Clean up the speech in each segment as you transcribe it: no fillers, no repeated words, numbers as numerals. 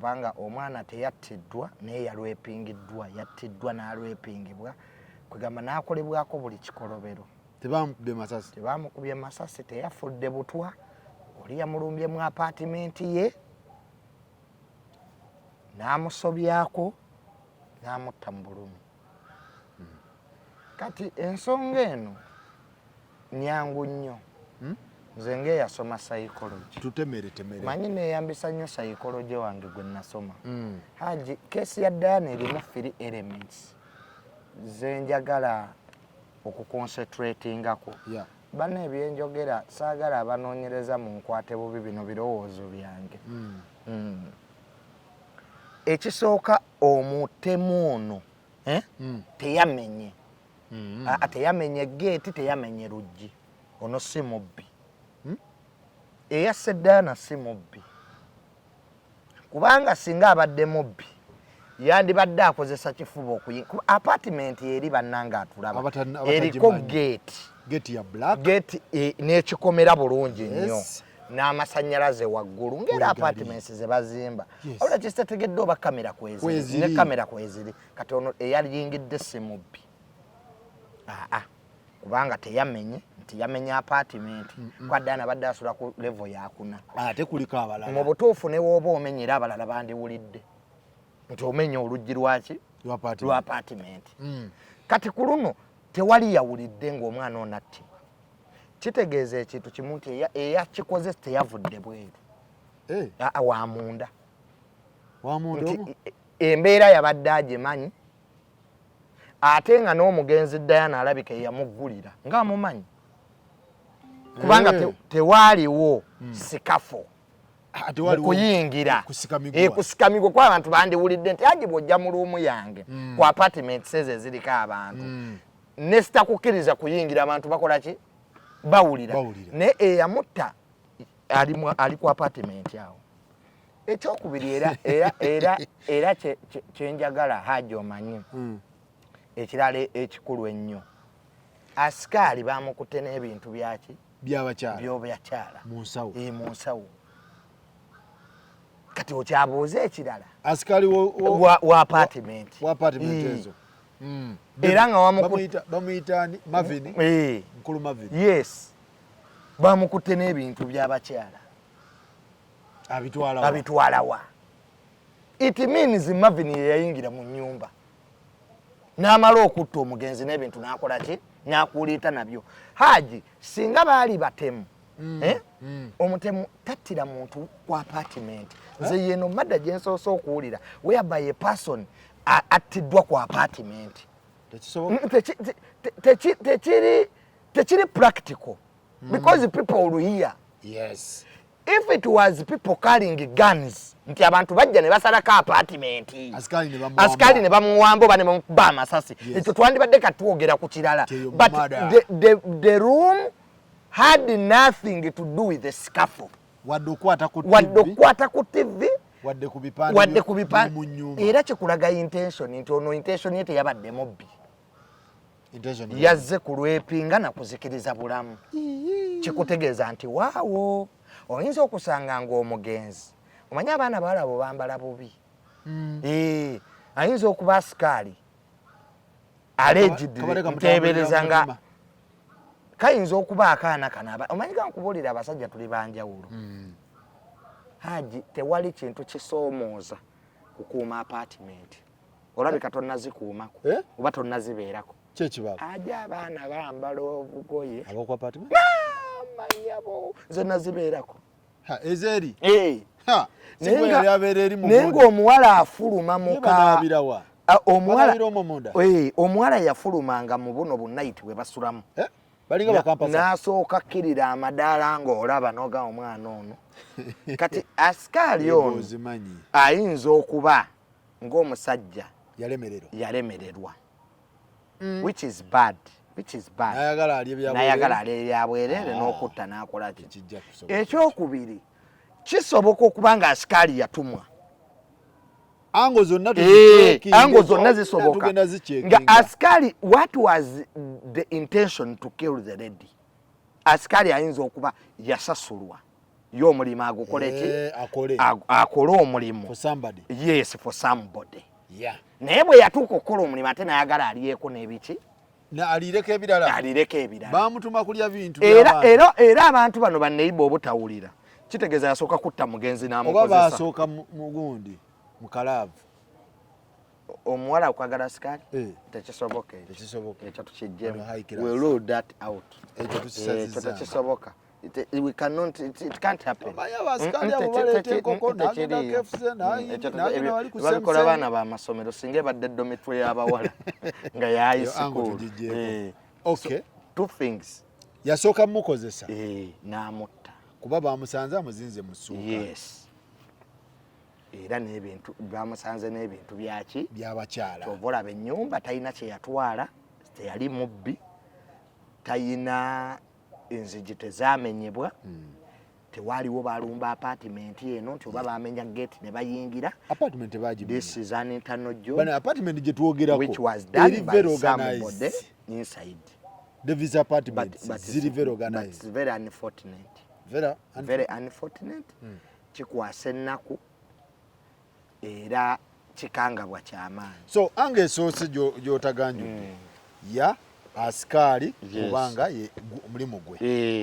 Kubanga omwana teyattiddwa, naye yalwepingiddwa. Yattiddwa n'alwepingibwa, kwegamba n'akolebwako buli kikolobero. Tebamukubye masasi? Tebamukubye masasi, teyafudde butwa. Oli yamulumbye mu apaatimenti ye, n'amusobyako, n'amutta mu bulumi. Kati ensonga eno nyangu nnyo. Nze ngaeyasoma psychology, Tutemere temere. Manyi neeyambisa nnyo psychology wange gwe nasoma. Haji, case ya Diana erimu three elements zenjagala okuconcentratingako. Bana, ebyenjogera saagala abanoonyereza mu nkwate bubi, bino birowoozo byange. Ekisooka, omutemu ono, eh? Teyamenye. Aa, teyamenye geeti, teyamenye luggi. Ono si mubbi. Eyasse Diana si mubbi, kubanga singa abadde mubbi yandibadde akozesa kifuba okuyi apartment eri. Bannanga atulaba, eriko abatagimanyi. Geeti. Gate ya black. Geeti n'ekikomera bulungi nnyo n'amasanyalaze waggulu ng'era Wegali. apartments ze bazimba. Wabula kisitategedde oba kamera kweziri. Kweziri. Ne kamera kweziri. Kati ono eyayingidde si mubbi, aa, kubanga teyamenye nti yamenye apartment kwadde anabadde asula ku level yakuna. Ate kuliko abalala. Mu butuufu ne wooba omenya, era abalala bandiwulidde nti omenya oluggi lwaki? Lwa apartment. Lwa apartment. Kati ku luno tewali yawulidde ng'omwana ono attibwa. Kitegeeza ekintu kimu nti eyakikoze teyavudde bweru. Aa, wa munda. Wa munda Nti omwo? Embeera yabadde agimanyi, ate nga n'omugenzi Diana alabika eyamuggulira ng'amumanyi, kubanga tewaaliwo scuffle Ate mu waliwo kuyingira. Kusika miguwa. Kusika miguwa, kuba abantu bandiwulidde nti agi bw'ojja mu room yange ku apartment ezo eziriko abantu, nesitakukkiriza kuyingira, abantu bakola ki? Bawulira. Bawulira. Naye eyamutta ali ku apartment awo. Ekyokubiri, era kyenjagala Haji omanyi, ekirala ekikulu ennyo, asikaali bamukutte n'ebintu byaki? Byabakyala. Byobakyala. Mu nsawo. Mu nsawo. Kati okyabuuza ekirala. Asikaali wa apartment. Wa apartment ezo. Era nga Bamuyita ani? Marvin. Mukulu Marvin. Yes, bamukutte n'ebintu by'abakyala. Abitwala wa? Abitwalawa? It means Marvin ye yayingira mu nyumba n'amala okutta omugenzi n'ebintu n'akola ki? N'akuuliita nabyo. Haji, singa baali batemu, eh? Omutemu tattira muntu ku apartment. Nze yeno madda gye nsoose okuwulira whereby a person attiddwa ku apartment. Tekisoboka. Tekiri practical because people will hear. If it was people carrying guns, nti abantu bajja ne basalako apartment, Asikaali ne bamuwamba. Asikaali ne bamuwamba oba ne bamukuba amasasi, ekyo twandibadde katwogera ku kirala. Teyo But murder. the room had nothing to do with the scuffle. Wadde okukwata ku Wadde TV, okukwata ku TV, wadde ku bipande wadde ku bipande. mu nnyumba. Era kikulaga intention nti ono intention ye teyabadde mubbi. Intention Yazze ku lwepinga na kuzikiriza bulamu. Kikutegeeza nti waawo oyinza okusanga ng'omugenzi, omanyi abaana bawala bo bambala bubi. Ayinza okuba asikaali allegedly Kabadde nteebereza nga kamutambulira. Kayinza okuba akaana kano omanyi kankubuulira, abasajja tuli banjawulo. Haji, tewali kintu kisoomooza kukuuma apartment. Olabika tonnazikuumako Eh? oba tonnazibeerako. Kyekibaba. Aja abaana bambala obugoye. Ab'oku apartment. Manyabo, nze nazibeerako. Ha, ezeeri. Eh. Ha, Naye sigwe yali abeera eri mu naye gundi. Ng'omuwala afuluma Ye muka banaabirawa? Ah, omuwala Banaabira omwo munda? Omuwala yafulumanga mu buno bu night bwe basulamu. Eh? Balinga bakampasa. N'asooka kkirira amadaala ng'olaba n'oga omwana ono. Kati asikaali ono Ozimanyi. ayinza okuba ng'omusajja Yalemererwa. yalemererwa, which is bad, which is bad. N'ayagala alye bya N'ayagala bwereere. alye byabwereere Ah. n'okutta n'akola ki? Tekijja kusoboka. Ekyokubiri, kisoboka okuba nga asikaali yatumwa. Angle zonna tuzicheckinge. Angle zonna zisoboka. Tugenda zicheckinga. Nga askari, what was the intention to kill the lady? Askari ayinza okuba yasasulwa. Ye omulimu agukole ki? Akole omulimu. For somebody. Yes, for somebody. Naye bwe yatuuka okukola omulimu ate nayagala alyeko n'ebiki? Alireko ebirala. Alireko ebirala. Baamutuma kulya bintu. Era abantu bano banneiba obutawulira. Kitegeeza yasooka kutta mugenzi n'amukozesa. Oba baasooka mugundi mu kalaavu. Omuwala okwagala sikaali? Tekisoboka ekyo. Tekisoboka. Ekyo tukiggyemu. We rule that out. Ekyo tukisazizzaamu. Ekyo tekisoboka. We cannot, it can't happen. Babikola baana b'amasomero singa ebadde dormitory y'abawala nga ya high school. Okay. Two things. Yasooka mukozesa. N'amutta. Kuba bamusanze amuzinze mu ssuuka. Yes. Era n'ebintu bamusanze n'ebintu byaki? By'abakyala. Ky'ova olaba ennyumba talina kye yatwala, teyali mubbi, talina enzigi tezamenyebwa, tewaliwo balumba apartment eno nti oba bamenya gate ne bayingira. Apartment tebagimenya. This is an internal job. Bano apartment gye twogerako which was done by somebody inside. Davis apartment ziri very organized. But it's very unfortunate. Very unfortunate. Kikwasa ennaku era kikangabwa kyamaanyi. So ange esoose gy'otaganjudde ya asikaali kubanga ye omulimu gwe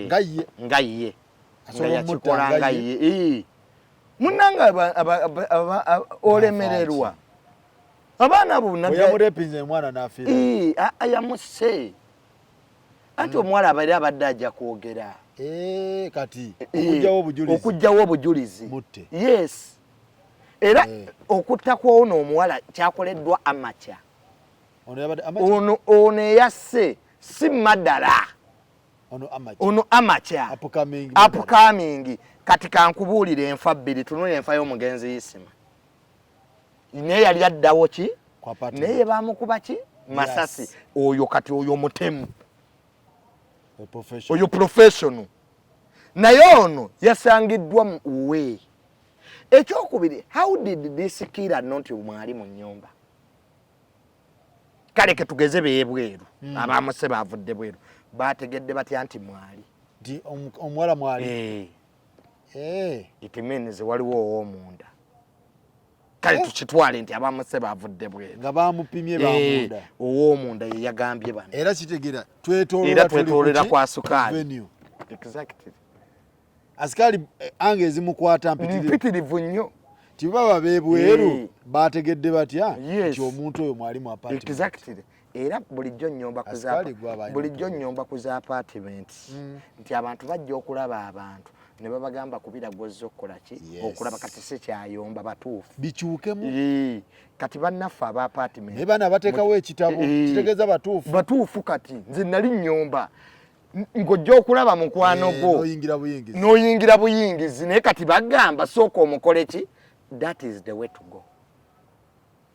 nga ye nga ye nga yakikola nga ye munnange olemererwa abaana abo yamurepinze omwana n'afiira yamuse anti omuwala abaire abadde ajja kwogera kati okuggyawo obujulizi yes era okutta kw'ono omuwala kyakoleddwa amakya. Ono eyasse si madala. Ono amakya. Upcoming. Kati kankubuulire enfa bbiri, tunula enfa y'omugenzi Isima. Naye yali addawo ki? Naye baamukuba ki? Masasi. Oyo kati oyo mutemu. Oyo professional. Naye ono yasangiddwa we. Ekyokubiri, how did this killer not mwali mu nnyumba? Kale ke tugeze beebweru, abamuse bavudde bweru, bategedde batya nti mwali? Nti omuwala mwali? It means waliwo ow'omunda. Kale tukitwale nti abamuse bavudde bweru. Nga bamupimye bamunda. Ow'omunda ye yagambye bano. Era kitegeera twetoolera kwa sukaali. Exactly. Asikali ange ezimukwata mpitirivu nnyo. Tibaba beebweru bategedde batya nti omuntu oyo mwali mu apartment. Exactly. Era bulijjo nnyomba ku za apartment nti abantu bajja okulaba abantu ne babagamba kubira gw'ozze okukola ki? Okulaba kati si kyayomba batuufu. Bikyukemu. Kati bannaffe aba apartment. Naye bano abateekawo ekitabo kitegeeza batuufu. Batuufu kati nze nali nnyomba. Ng'ojja okulaba mukwano gwo n'oyingira buyingizi naye kati bagamba sooka omukole ki? That is the way to go.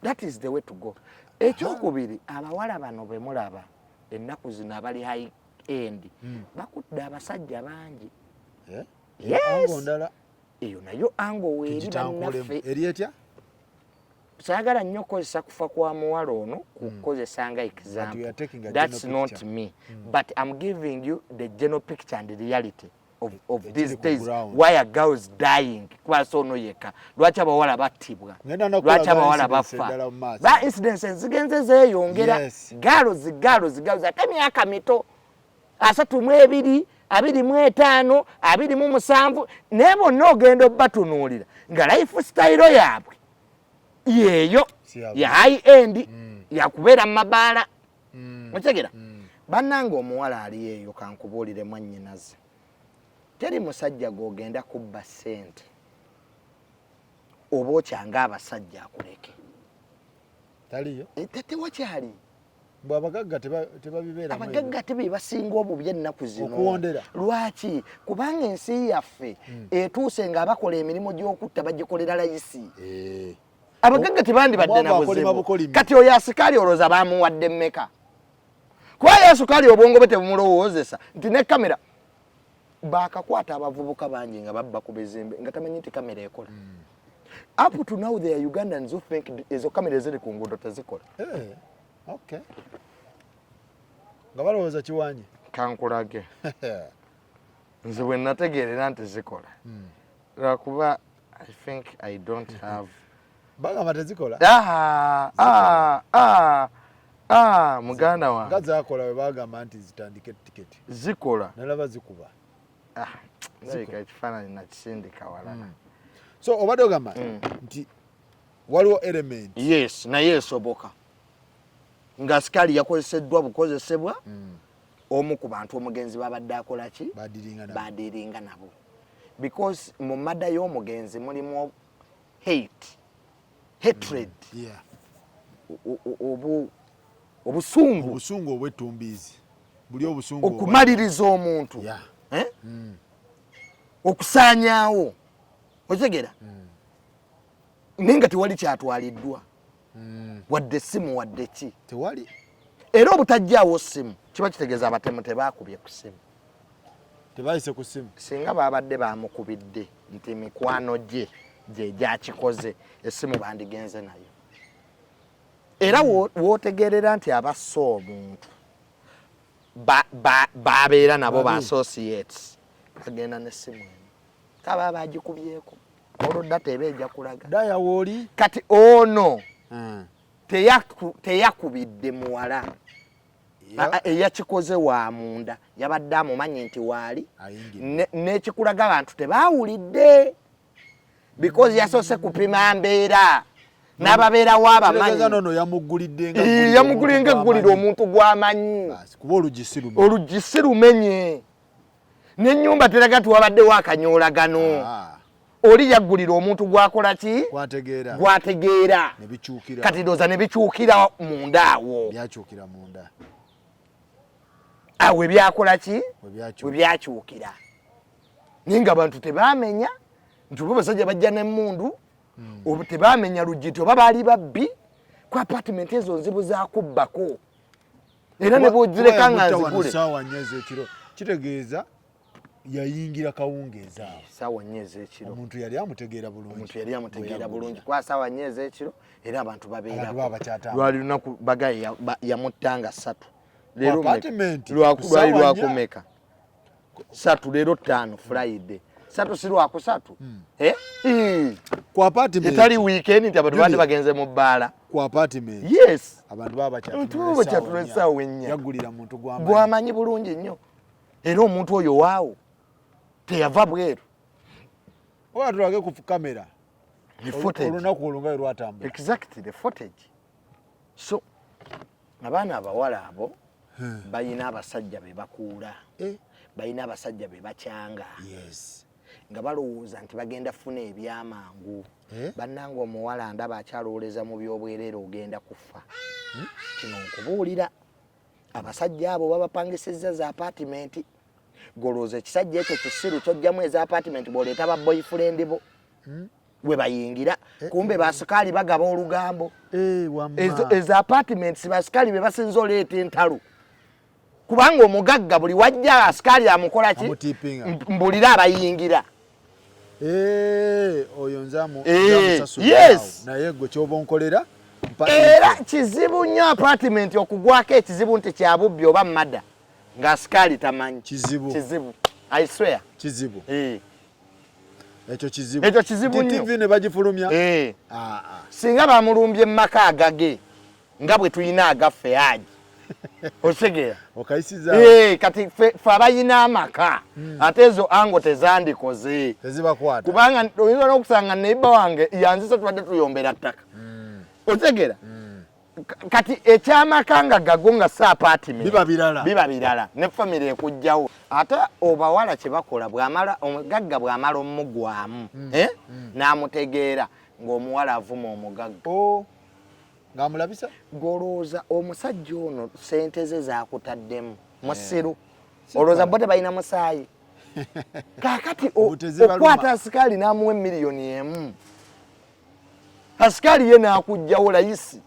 That is the way to go. Ekyokubiri abawala bano be mulaba ennaku zino abali high end bakudde abasajja bangi. Yes. Eyo nayo ango weeri bannaffe. Eri etya? Saagala nnyo okukozesa kufa kwa muwala ono kukozesa nga example. That's not me. But I'm giving you the general picture and the reality of these days. Why are girls dying? Kwasa ono yekka. Lwaki abawala battibwa? Lwaki abawala bafa? Ba incidences zigenze zeeyongera. Girls ate emyaka mito. 32, 25, 27 naye bonna ogenda obbatunuulira nga lifestyle yaabwe yeeyo ya high end yakubeera mu mabaala. Okitegera? Bannange omuwala ali eyo kankubuulire mwannyinaze. Teri musajja gw'ogenda kubba ssente oba okyanga abasajja akuleke. Taliyo? Tewakyali. Mbu abagagga tebabibeeramu. Abagagga tebe basinga obubi ennaku zino. Okuwondera. Lwaki? Kubanga ensi yaffe etuuse ng'abakola emirimu gy'okutta bagikolera layisi. Abagagga tebandibadde na buzibu. Kati oyo asikaali olowooza baamuwadde mmeka? Kuba ye asikaali obwongo bwe tebumulowoozesa nti ne kamera baakakwata abavubuka bangi nga babba ku bizimbe nga tamanyi nti kamera ekola. Up to now there are Ugandans who think ezo kamera eziri ku nguudo tezikola. Okay. Nga balowooza kiwanye. Kankulage. Nze bwe nategeerera nti zikola, lwakuba I think I don't have. Bagamba tezikola. Ah, ah, ah, ah, muganda Nga wange. Zakola bwe bagamba nti zitandike tiketi. Zikola. Nalaba zikuba. Ah, ndabika ekifaananyi nakisindika walala. So obadde ogamba nti waliwo element. Yes, naye esoboka nga sikaali yakozeseddwa bukozesebwa omu ku bantu omugenzi babadde akola ki? Badiringa nabo. Badiringa nabo, because mu murder y'omugenzi mulimu hate, hatred, obusungu. Obusungu obwettumbiizi, buli obusungu okumaliriza omuntu. Eh? Okusaanyaawo, otegera, naye nga tewali kyatwaliddwa, wadde essimu, wadde ki. Tewali. Era obutajjaawo ssimu kiba kitegeeza abatemu tebaakubye ku ssimu. Tebayise ku ssimu. Singa babadde bamukubidde nti mikwano gye gye gyakikoze, essimu bandigenze nayo. Era w'otegeerera nti abasse omuntu babeera nabo ba Babi. associates, bagenda n'essimu emu, kaba bagikubyeko olwo data eba ejja kulaga. Daya wooli. Kati ono teyakubidde muwala. Eyakikoze wa munda yabadde amumanyi nti waali. Ayingidde. N'ekikulaga abantu tebaawulidde because yasoose kupima mbeera n'ababeerawo Kitegeeza abamanyi. nono yamuggulidde nga Ii, yamuggulidde nga eggulire omuntu gw'amanyi. Basi, kuba oluggi si lumenye. Oluggi si lumenye, n'ennyumba teraga nti wabaddewo akanyoolagano. Oli yaggulira omuntu gwakola ki? Kwategeera. Gwategeera. Ne bikyukira. Kati ndowooza ne bikyukira munda awo. Byakyukira munda. Awo ebyakola ki? We byakyukira. We byakyukira, naye nga abantu tebamenya nti oba abasajja bajja n'emmundu, oba tebamenya luggi nti oba baali babbi ku apartment ezo nzibu zakubbako, era ne bwogireka nga nzigule. Saawa 4 ez'ekiro, kitegeeza yayingira kawungeezi awo. Saawa 4 ez'ekiro. Omuntu yali amutegeera bulungi. Omuntu yali amutegeera Bwe bulungi yaggulira. Kwa saawa 4 ez'ekiro era abantu Abantu babeerako. baba bakyatambula. Lwali lunaku bagaye yamuttanga 3. Leero Ku apartment, ku lwali ssaawa 4. lwakumeka? 3, leero 5, Friday 3, si lwakusatu? Eh? Ii. Ku apartment. Etali weekend nti abantu baali Julia. bagenze mu bbaala. Ku apartment. Yes. Abantu baba bakyatula. Abantu baba bakyatula essaawa 4. Yaggulira muntu gw'amanyi. Gwamanyi bulungi nnyo, era omuntu oyo waawo teyava bweru. Oba tulage ku kamera. The footage. Olunaku olwo nga bwe lwatambula. Exactly, the footage. So abaana abawala abo balina abasajja be bakuula, balina abasajja be bakyanga nga balowooza nti bagenda funa ebyamangu. Bannanga, omuwala ndaba akyalowooleza mu byobwereere, ogenda kufa. Kino nkubuulira, abasajja abo babapangisizza za apartment. Golowooza ekisajja ekyo kisiru kyojjamu eza apartment bw'oleeta ba boyfriend bo we bayingira, kumbe basikaali bagaba olugambo. Wamma. Ezo apartments basikaali be basinza oleeta entalo, kubanga omugagga buli wajja asikaali amukola ki? Amutipinga. Mbulira abayingira. Oyo nzamu nzamusasula awo. Naye gwe kyoba onkolera mpa Era info. Kizibu nnyo apartment okugwako ekizibu nti kyabubbi oba murder nga asikaali tamanyi. Kizibu. Kizibu, I swear. Kizibu. Ekyo kizibu. Ekyo kizibu Nti nnyo. TV ne bagifulumya. Ah, ah. Singa bamulumbye mu maka agage nga bwe tulina agaffe agi, okitegeera? Okayisiza. Kati fe abayina amaka, ate ezo ango tezandikoze. Tezibakwata. Kubanga oyinza n'okusanga neighbor wange yanzisa, tubadde tuyombera ttaka, otegeera? Kati ekyamaka nga gago nga si apartment, Biba birala. Biba birala, ne famire ekujjawo. Ate obawala kye bakola, bwamala omugagga bwamala omugwamu, eh? N'amutegeera ng'omuwala avuma omugagga. Oh, ng'amulabisa. Golowooza omusajja ono sente ze zakutaddemu musiru? Olowooza bo tebalina musaayi? Kaakati Obutezibaluma. okwata asikaali n'amuwa 1 million, asikaali ye n'akugjawo layisi,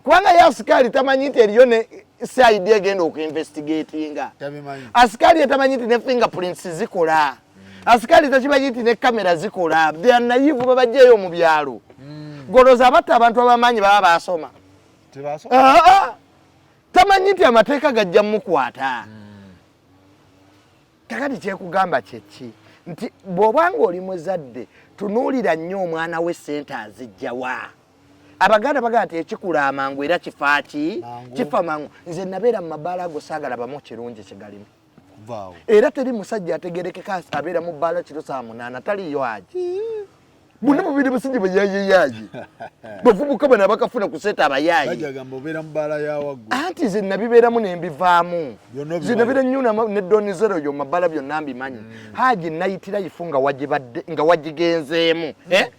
kubanga ye asikaali tamanyi nti eriyo ne CID egenda okuinvestigatinga. Tabimanyi. Asikaali ye tamanyi nti ne fingerprints zikola. Asikaali takimanyi nti ne kamera zikola. They are naive, babajjeeyo mu byalo. Golowooza abatta abantu abamaanyi baba basoma? Tebasoma. Ah, ah. Tamanyi nti amateeka gajja mukwata. Kakati kyekugamba kyeki nti bw'oba ng'oli muzadde, tunuulira nnyo omwana we, sente azijjawa. Abaganda bagamba nti ekikula amangu era kifa ki? Mangu. Kifa mangu. Nze nabeera mu mabaala ago, saagalabamu kirungi kigalimu. Kuvaawo. Era teri musajja ategerekeka abeera mu bbaala kiro saa 8, taliyo aji. Bonna bubiri busajja bayayeyaye, bavubuka bano abakafuna ku sente, abayaaye. Bajagamba obeera mu bbaala ya waggulu. Anti nze nabibeeramu nembivaamu. Byonna obimanyi. Nze nabeera nnyo ne Don Zero yo mabala, byonna mbimanyi. Haji, nayitira ifu nga wagibadde nga wagigenzeemu. Eh?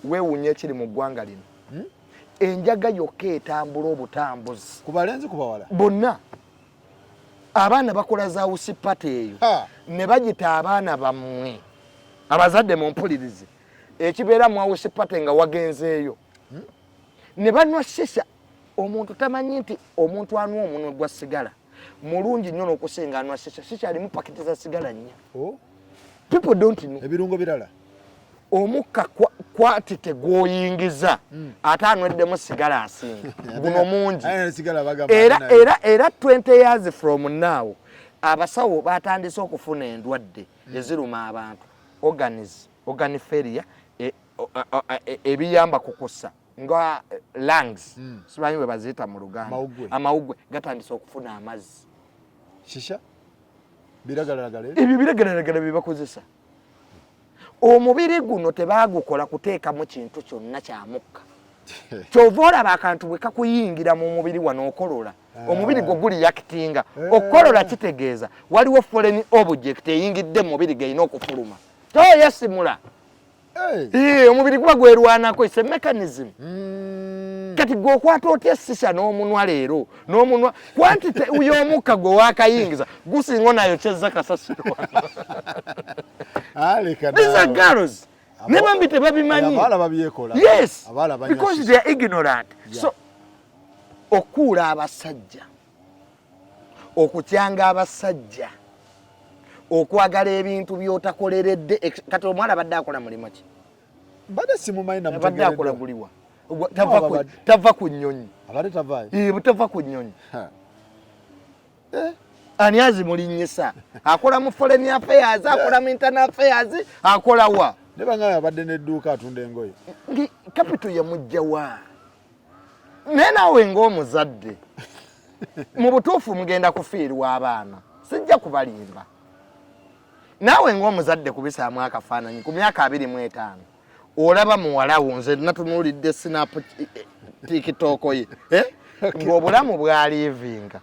Weewuunya ekiri mu ggwanga lino, enjaga yokka etambula obutambuzi. Ku balenzi, ku bawala? Bonna. Abaana bakola za house party eyo ne bagita abaana bammwe. Abazadde mumpulirize, ekibeera mu house party nga wagenzeeyo ne banywa shisha, omuntu tamanyi nti omuntu anwa omunwe gwa sigala mulungi nnyo n'okusinga anwa shisha. Shisha alimu pakiti za sigala nnya. Oh. People don't know. Ebirungo birala. Omukka kwatite gw'oyingiza, ate anweddemu sigala asinga guno mungi. Aye, sigala bagamba era ate naye. Era 20 years from now, abasawo batandise okufuna endwadde eziruma abantu, organs, organ failure, ebiyamba ku kussa nga lungs, simanyi bwe baziyita mu Luganda. Amawuggwe. Amawuggwe gatandise okufuna amazzi. Shisha, biragalalagala. Ebyo biragalalagala bye bakozesa. Omubiri guno tebagukola kuteekamu kintu kyonna kyamukka. Kyova olaba akantu bwe kakuyingira mu mubiri wano okolola, omubiri gwo gureactinga. Okukolola kitegeeza waliwo foreign object eyingidde mu mubiri, gerina okufuluma, toyesimula. Hey. Omubiri guba gwerwanako, it's a mechanism. Kati gwe okwata otya shisha n'omunwa leero n'omunwa quantity y'omukka gwe wakayingiza gusinga onayokyeza kasasiro? Ah, leka These are naawe. girls ne bambi tebabimanyi. Abawala babyekola. Yes. Abawala banywa Because shisha. they are ignorant. So okuula abasajja, okutyanga abasajja, okwagala ebintu by'otakoleredde. Kati omuwala abadde akola mulimu ki? Mbadde simumanyi. Abadde akola Namutegereddwa. guliwa? Abadde. Tava ku nnyonyi. Abadde tavaayo. Eh, tava ku nnyonyi. Ha. Ani azimulinnyisa? Akola mu foreign affairs, akola mu internal affairs, akola wa? Ne bangamba abadde n'edduuka, atunda engoye. Ngi capital yamugjawa? Naye naawe ng'omuzadde, mu butuufu mugenda kufiirwa abaana, sijja kubalimba. Naawe ng'omuzadde, kubisaamu akafaananyi ku myaka 25 olaba muwala wo. Nze natunuulidde snap TikTok ye, eh? Ng'obulamu bwalivinga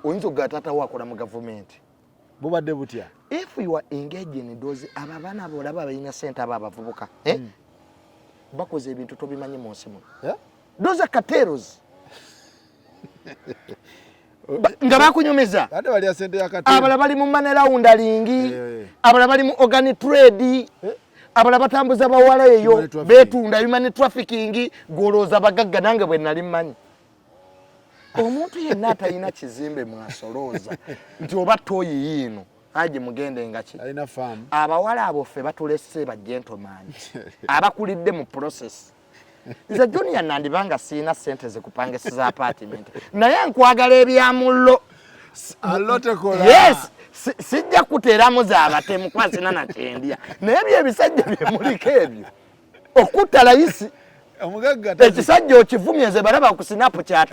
oyinza okugaa taata we akola mu gavumenti. Bubadde butya? If you are engaged in those, abo abaana bolaba balina sente, abo abavubuka, eh? Bakoze ebintu tobimanyi mu nsi muno. Eh? Those are cartels. Nga bakunyumiza. Ate balya sente ya kati. Abalala bali mu money laundering, Eh. abalala bali mu organ trade, abalala batambuza bawala eyo. Human trafficking. Betunda, human trafficking. Golooza bagagga, nange bwe nali mmanyi omuntu yenna atalina kizimbe mwasolooza nti oba toyi yiino aje mugende nga ki. Alina faamu. Abawala abo ffe batulese ba gentleman abakulidde mu process. Nze Junior nandibanga siina sente zikupangisiza apartment, naye nkwagala ebyamullo. Alotekola. Yes, sijja kuteeramu zaabatemu kuba sina nakyendya, naye byo ebisajja byemuliko ebyo okutta layisi. Omugagga Ekisajja okivumye, nze balaba ku Snapchat,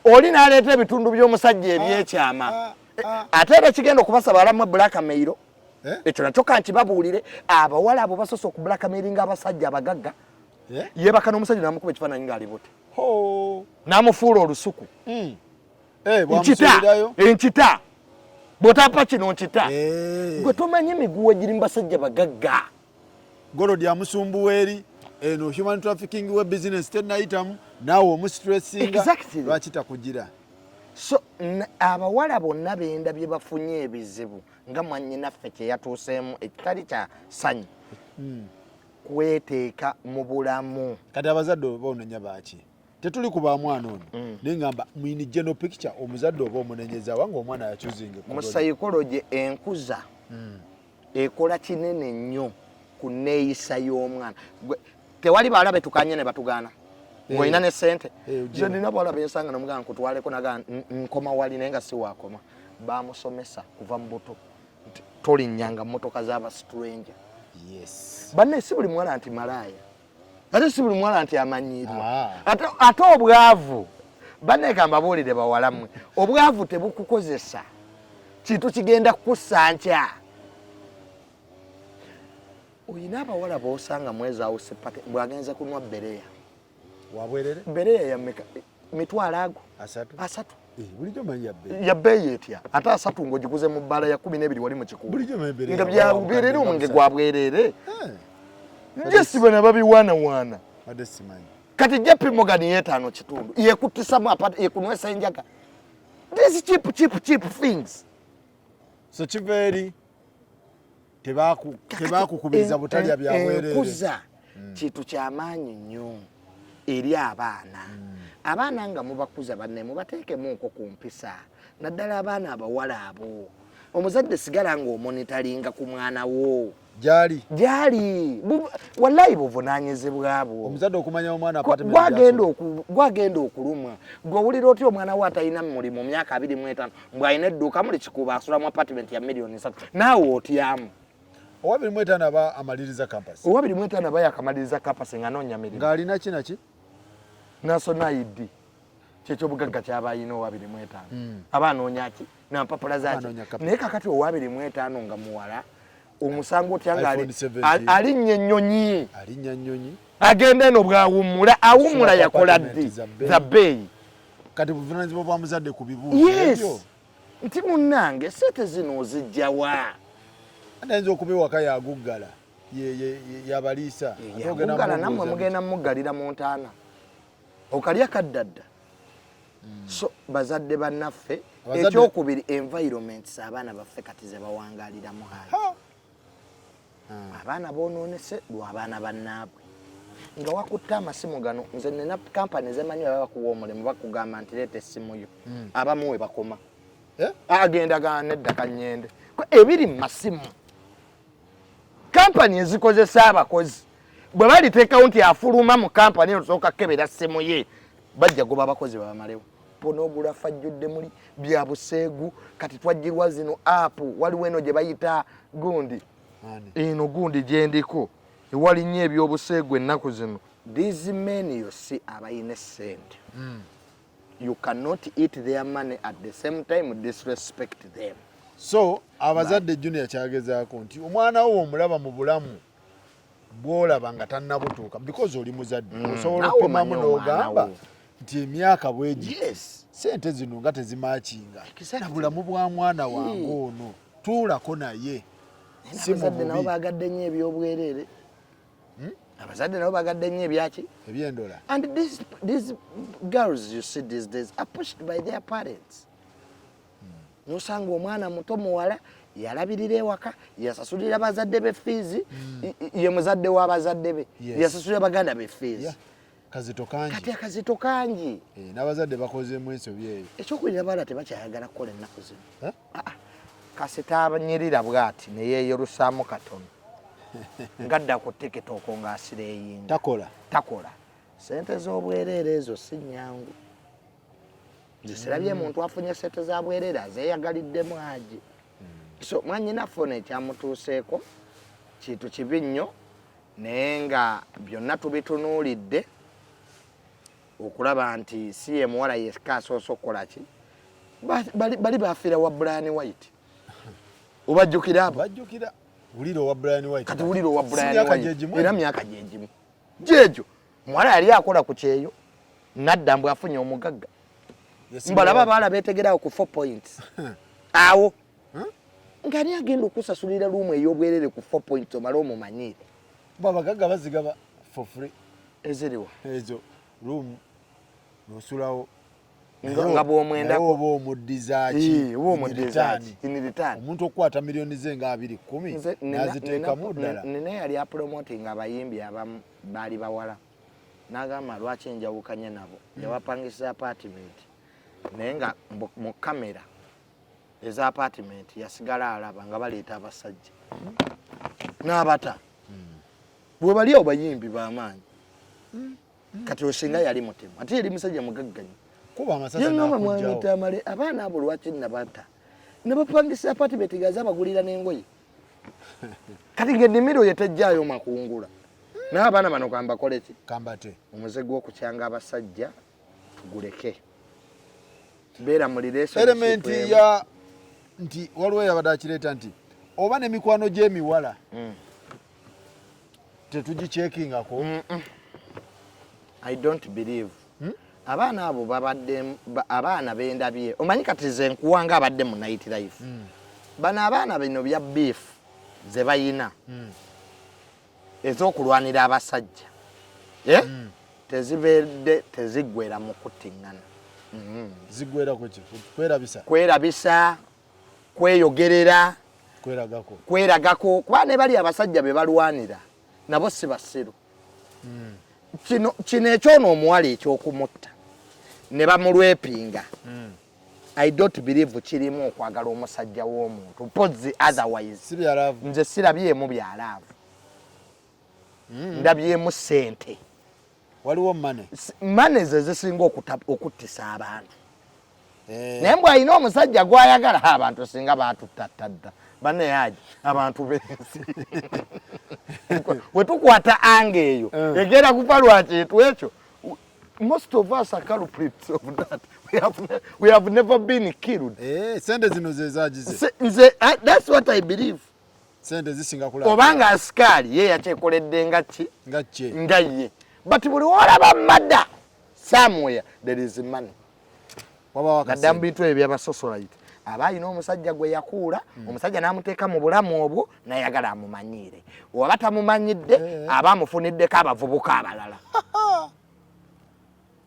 oli n'aleeta ebitundu by'omusajja ebyekyama. Ah, ah. Ate era ekigenda okubasaba alamu blackmail. Eh? Ekyo nakyo kankibabuulire, abawala abo basoose okublackmailinga abasajja abagagga. Eh? Yeebaka n'omusajja n'amukuba ekifaananyi ng'ali buti, Ho. n'amufuula olusuku. Eh, Nkita. Bwamusuulirayo. Nkita bw'otampa kino, nkita. Eh. Gwe tomanyi miguwa egiri mu basajja bagagga. Golodi amusumbuwa eri eno human trafficking we business tenayitamu, naawe omustressinga. Exactly. Lwaki takugira? So abawala bonna bendabye bafunye ebizibu nga mwannyinaffe kye yatuuseemu ekitali kya ssanyu, kweteeka mu bulamu. Kati abazadde oba onenya baaki? Tetuli ku ba mwana ono, naye ngamba mu general picture, omuzadde oba omunenyeza wanga omwana yachoosinga? Mu psychology, enkuza ekola kinene nnyo ku neeyisa y'omwana. Tewali bawala betukanye ne batugaana ng'olina ne sente. Eh, Nze nina bawala bensanga nomugamba nkutwaleko, naga nkoma wali, naye nga si waakoma. Bamusomesa kuva mu buto nti Tolinnyanga mmotoka z'aba stranger. Yes. Banne, si buli muwala nti malaaya, ate si buli muwala nti amanyiirwa. Ah. Ate obwavu, banne, kambabuulire bawalammwe, obwavu tebukukozesa kintu kigenda kukussa nkya. Oyina abawala b'osanga mwezawuse pate bw'agenze kunwa bereya. Wabwerere. Bereya yameka? Mitwalo ago. 30. 30. Eh, bulijjo manyi yabbeeyi. Yabbeeyi etya ate 30 ng'ogiguze mu bbaala ya 12 wali mu kikuubo? Bulijjo manyi bereya nga bwerere. Byaberere omwenge gwa bwerere. Eh, Jesi bano babiwaanawaana. Badde simanyi. Kati JP Morgan yetaano kitundu yekuttisamu apart, yekunywesa enjaga, these cheap, cheap, cheap things. So kiva eri tebakukubiriza butalya bya bwerere. Enkuza kintu kyamaanyi nnyo eri abaana. Abaana nga mubakuza, banne, mubateekemu nko ku mpisa, naddala abaana abawala abo. Omuzadde sigala ng'omonitoringa ku mwana wo. Gyali. Gyali. Wallayi buvunaanyizibwa bwo. Omuzadde okumanya omwana apartment gwagenda gy'asula. Gwagenda okulumwa gwe owulira otya omwana we atalina mulimu myaka 25 mbw'alina edduuka muli kikuuba, asula mu apartment ya miliyoni 3, naawe otyamu? Owa 25 aba amaliriza campus. Owa 25 aba yakamaliriza campus nga anoonya mirimu. Ng'alina ki naki? National ID, kyekyobugagga kyaba ayina. Owa 25 aba anoonya ki nampapula zaki? Anoonya capital. Naye kakati owa 25 nga muwala omusanga otya nga iPhone 17. Alinnya ennyonyi? Alinnya nnyonyi. Agenda eno bwawummula awummula. Sula ku Yakola apartment ddi? za bbeeyi. Za bbeeyi. Kati buvunanyizibwa bwa muzadde ku bibuuzo Yes. ebyo. Nti munnange, sente zino ozijjawa? Ate ayinza okuba ewaka yaguggala, yabaliisa. Ate ogenda Yaguggala nammwe mumubuuza. Mugenda muggalira mu ntaana okalya kaddadda. So bazadde bannaffe, ekyokubiri, environments abaana baffe kati ze bawangaliramu hayi. Ha! Abaana bonoonese lw'abaana bannaabwe nga wakutte amasimu gano. Nze nina kampani zemanyi baba bakuwa omulimu, bakugamba nti leeta essimu yo. Abamu we bakoma. Eh? Agenda gana nedda kanyende. Ebiri mu masimu, kampani ezikozesa abakozi bwe baliteekawo nti afuluma mu kampani eno tusooka kukebera ssimu ye, bajja goba abakozi babamalewo. Pornography ajjudde muli bya buseegu. Kati twajjirwa zino app, waliwo eno gye bayita gundi. Ani? Eno gundi gyendiko ewali nnyo ebyobuseegu ennaku zino. These men you see abalina essente, you cannot eat their money at the same time disrespect them. So abazadde, Junior kyagezaako nti omwana wo omulaba mu bulamu bwolaba nga tannabutuuka, because oli muzadde osobola Naawe okupimamu omanyi omwana n'ogamba wo. Nti emyaka bwegi, sente zino nga tezimakinga na bulamu bwa mwana wange ono, tuulako naye si mu Abazadde nabo bubi. bagadde nnyo ebyobwerere. Abazadde nabo bagadde nnyo ebyaki? Ebyendola. And these girls you see these days are pushed by their parents. Nosanga omwana muto muwala yalabirira ewaka, yasasulira bazadde be fees, ye muzadde w'abazadde be, yasasulira baganda be fees. Yeah. Kazito kangi. Kati akazito kangi. Eh, n'abazadde bakozeemu ensobi eyo. Ekyokubiri, abaana tebakyayagala kukola ennaku zino. Eh? Ah, ah. Kasita abanyirira bw'ati neyeeyerusaamu katono ngadda ku TikTok ng'asireyinga. Takola. Takola. Sente z'obwereere ezo si nnyangu. Nze sirabye muntu afunye sente za bwereere azeeyagaliddemu agi. So mwanyinaffe ono ekyamutuuseeko kintu kibi nnyo, naye nga byonna tubitunuulidde okulaba nti si ye muwala yekka asoose okukola ki. Bali bafiira wa Brian White, obajjukira abo? Bajjukira. Wulira owa Brian White. Kati wulira owa Si Brian myaka White. gyegimu? Era myaka gyegimu gyegyo. Muwala yali akola ku kyeyo nadda mbw afunye omugagga. Mbalaba abaala betegerawo ku 4 points awo nga ani agenda okusasulira room ey'obwerere ku 4 points omale omumanyiire? Bo abagagga bazigaba for free. Eziriwa? Ezo room nosulawo. Nga bw'omwendako. Naye oba omuddizaaki? Eh, oba omuddizaaki in return? Omuntu okukwata miliyoni ze nga 20 Nze n'aziteekamu ddala. Nina yali apromoting abayimbi abamu baali bawala, n'agamba lwaki njawukanye nabo. Yabapangisa apartment, naye nga mu kamera eza apartment yasigala alaba nga baleeta abasajja n'abata bwe bali awo, bayimbi b'amaanyi. Kati osinga yali mutemu, ate yali musajja mugagga nnyo. Kuba amasasi Yangamba, n'akugjawo. "Mwami Tamale, abaana abo lwaki nabata nebapangisa apartment nga zabagulira n'engoye?" Kati ng'ennimiro ye tejjaayo makungula, naye abaana bano kambakole ki? Kambate. Omuze gw'okukyanga abasajja tuguleke. Beera mu relationship Element emu. Ya nti waliwo yabadde akireeta nti oba n'emikwano gy'emiwala tetugikyekingako. I don't believe. Abaana abo babadde abaana bendabye, omanyi kati ze nkuwanga abadde mu night life. Bano abaana bino bya beef ze bayina ez'okulwanira abasajja, eh? Tezibedde teziggwera mu kuttiŋŋana. Ziggwera ku ki? Kwerabisa? Kwerabisa, kweyogerera. Kweragako. Kweragako, kuba ne bali abasajja be balwanira nabo si basiru. Kino ekyono omuwala ekyokumutta ne bamulwepinga, I don't believe kirimu okwagala omusajja w'omuntu mpozi otherwise. Si bya love. Nze sirabyemu bya love, ndabyemu ssente. Waliwo money. Money ze zisinga okuttisa abantu. Naye mbw alina omusajja gwayagala, ha, abantu singa batutatta dda baneyaji abantu bensi wetukwata anga eyo egenda kufa lwa kintu ekyo. Most of us are culprits of that. We have never been killed. Eh, sente zino ze zagize. Nze that's what I believe. Sente zisinga kulaba. Obanga asikaali ye yakyekoledde nga ki? Nga kye. Nga ye, but buli wolaba murder somewhere, there is money. Wabawo Naddala mu akasente. bintu ebyo byabasocialite, aba alina omusajja gwe yakuula, omusajja n'amuteeka mu bulamu obwo nayagala amumanyiire, waba tamumanyidde aba amufuniddeko abavubuka abalala,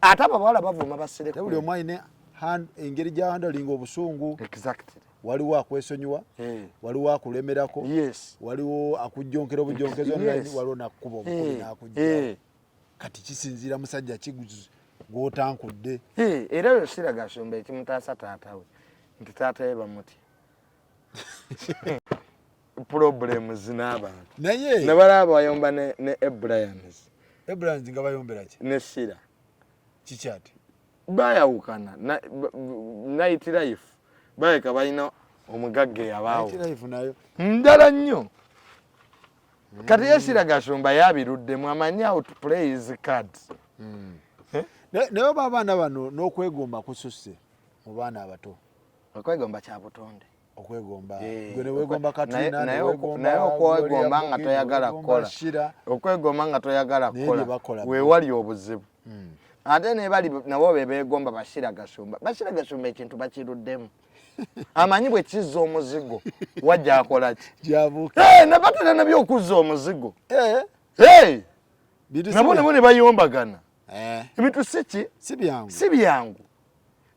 ate abo abawala bavuma basire. Ate buli omu alina engeri gy'ahandlinga obusungu. Waliwo akwesonyiwa, waliwo akulemerako, waliwo akujjonkera obujjonkezi online, waliwo nakukuba omukubi n'akujja. Kati kisinziira musajja ki gw'otankudde. Eh, era oyo Shira Gashumba ekimutaasa taata we nti taata we bamutya, problems n'abantu. Naye nebalaba bayomba ne Abrahams. Abrahams nga bayombera ki? Ne Shira. Kikyati? Bayawukana night life, baleka balina omugagga eyabaawo. Night life nayo. Ndala nnyo. Kati ye Shira Gashumba yabiruddemu, amanyi how to play his cards. Naye oba abaana bano n'okwegomba kususse mu baana abato. Okwegomba kya butonde. Okwegomba. Eh, Gwe ne weegomba Katrina, naye ne weegomba naye okwegomba Gloria nga Bugie, toyagala ne weegomba kukola. Shira. Okwegomba nga toyagala Naye kukola bye bakola bo. weewali obuzibu. Ate ne bali nabo be beegomba ba Shira Gashumba, ba Shira Gashumba ekintu bakiruddemu, amanyi bwe kizza omuzigo wajja akola ki? Gyabuuka. Eh, nabatera nabyo okuzza omuzigo. Eh, Hey, bintu si nabo nabo ne bayombagana. Ebintu si ki? Si byangu. Si byangu.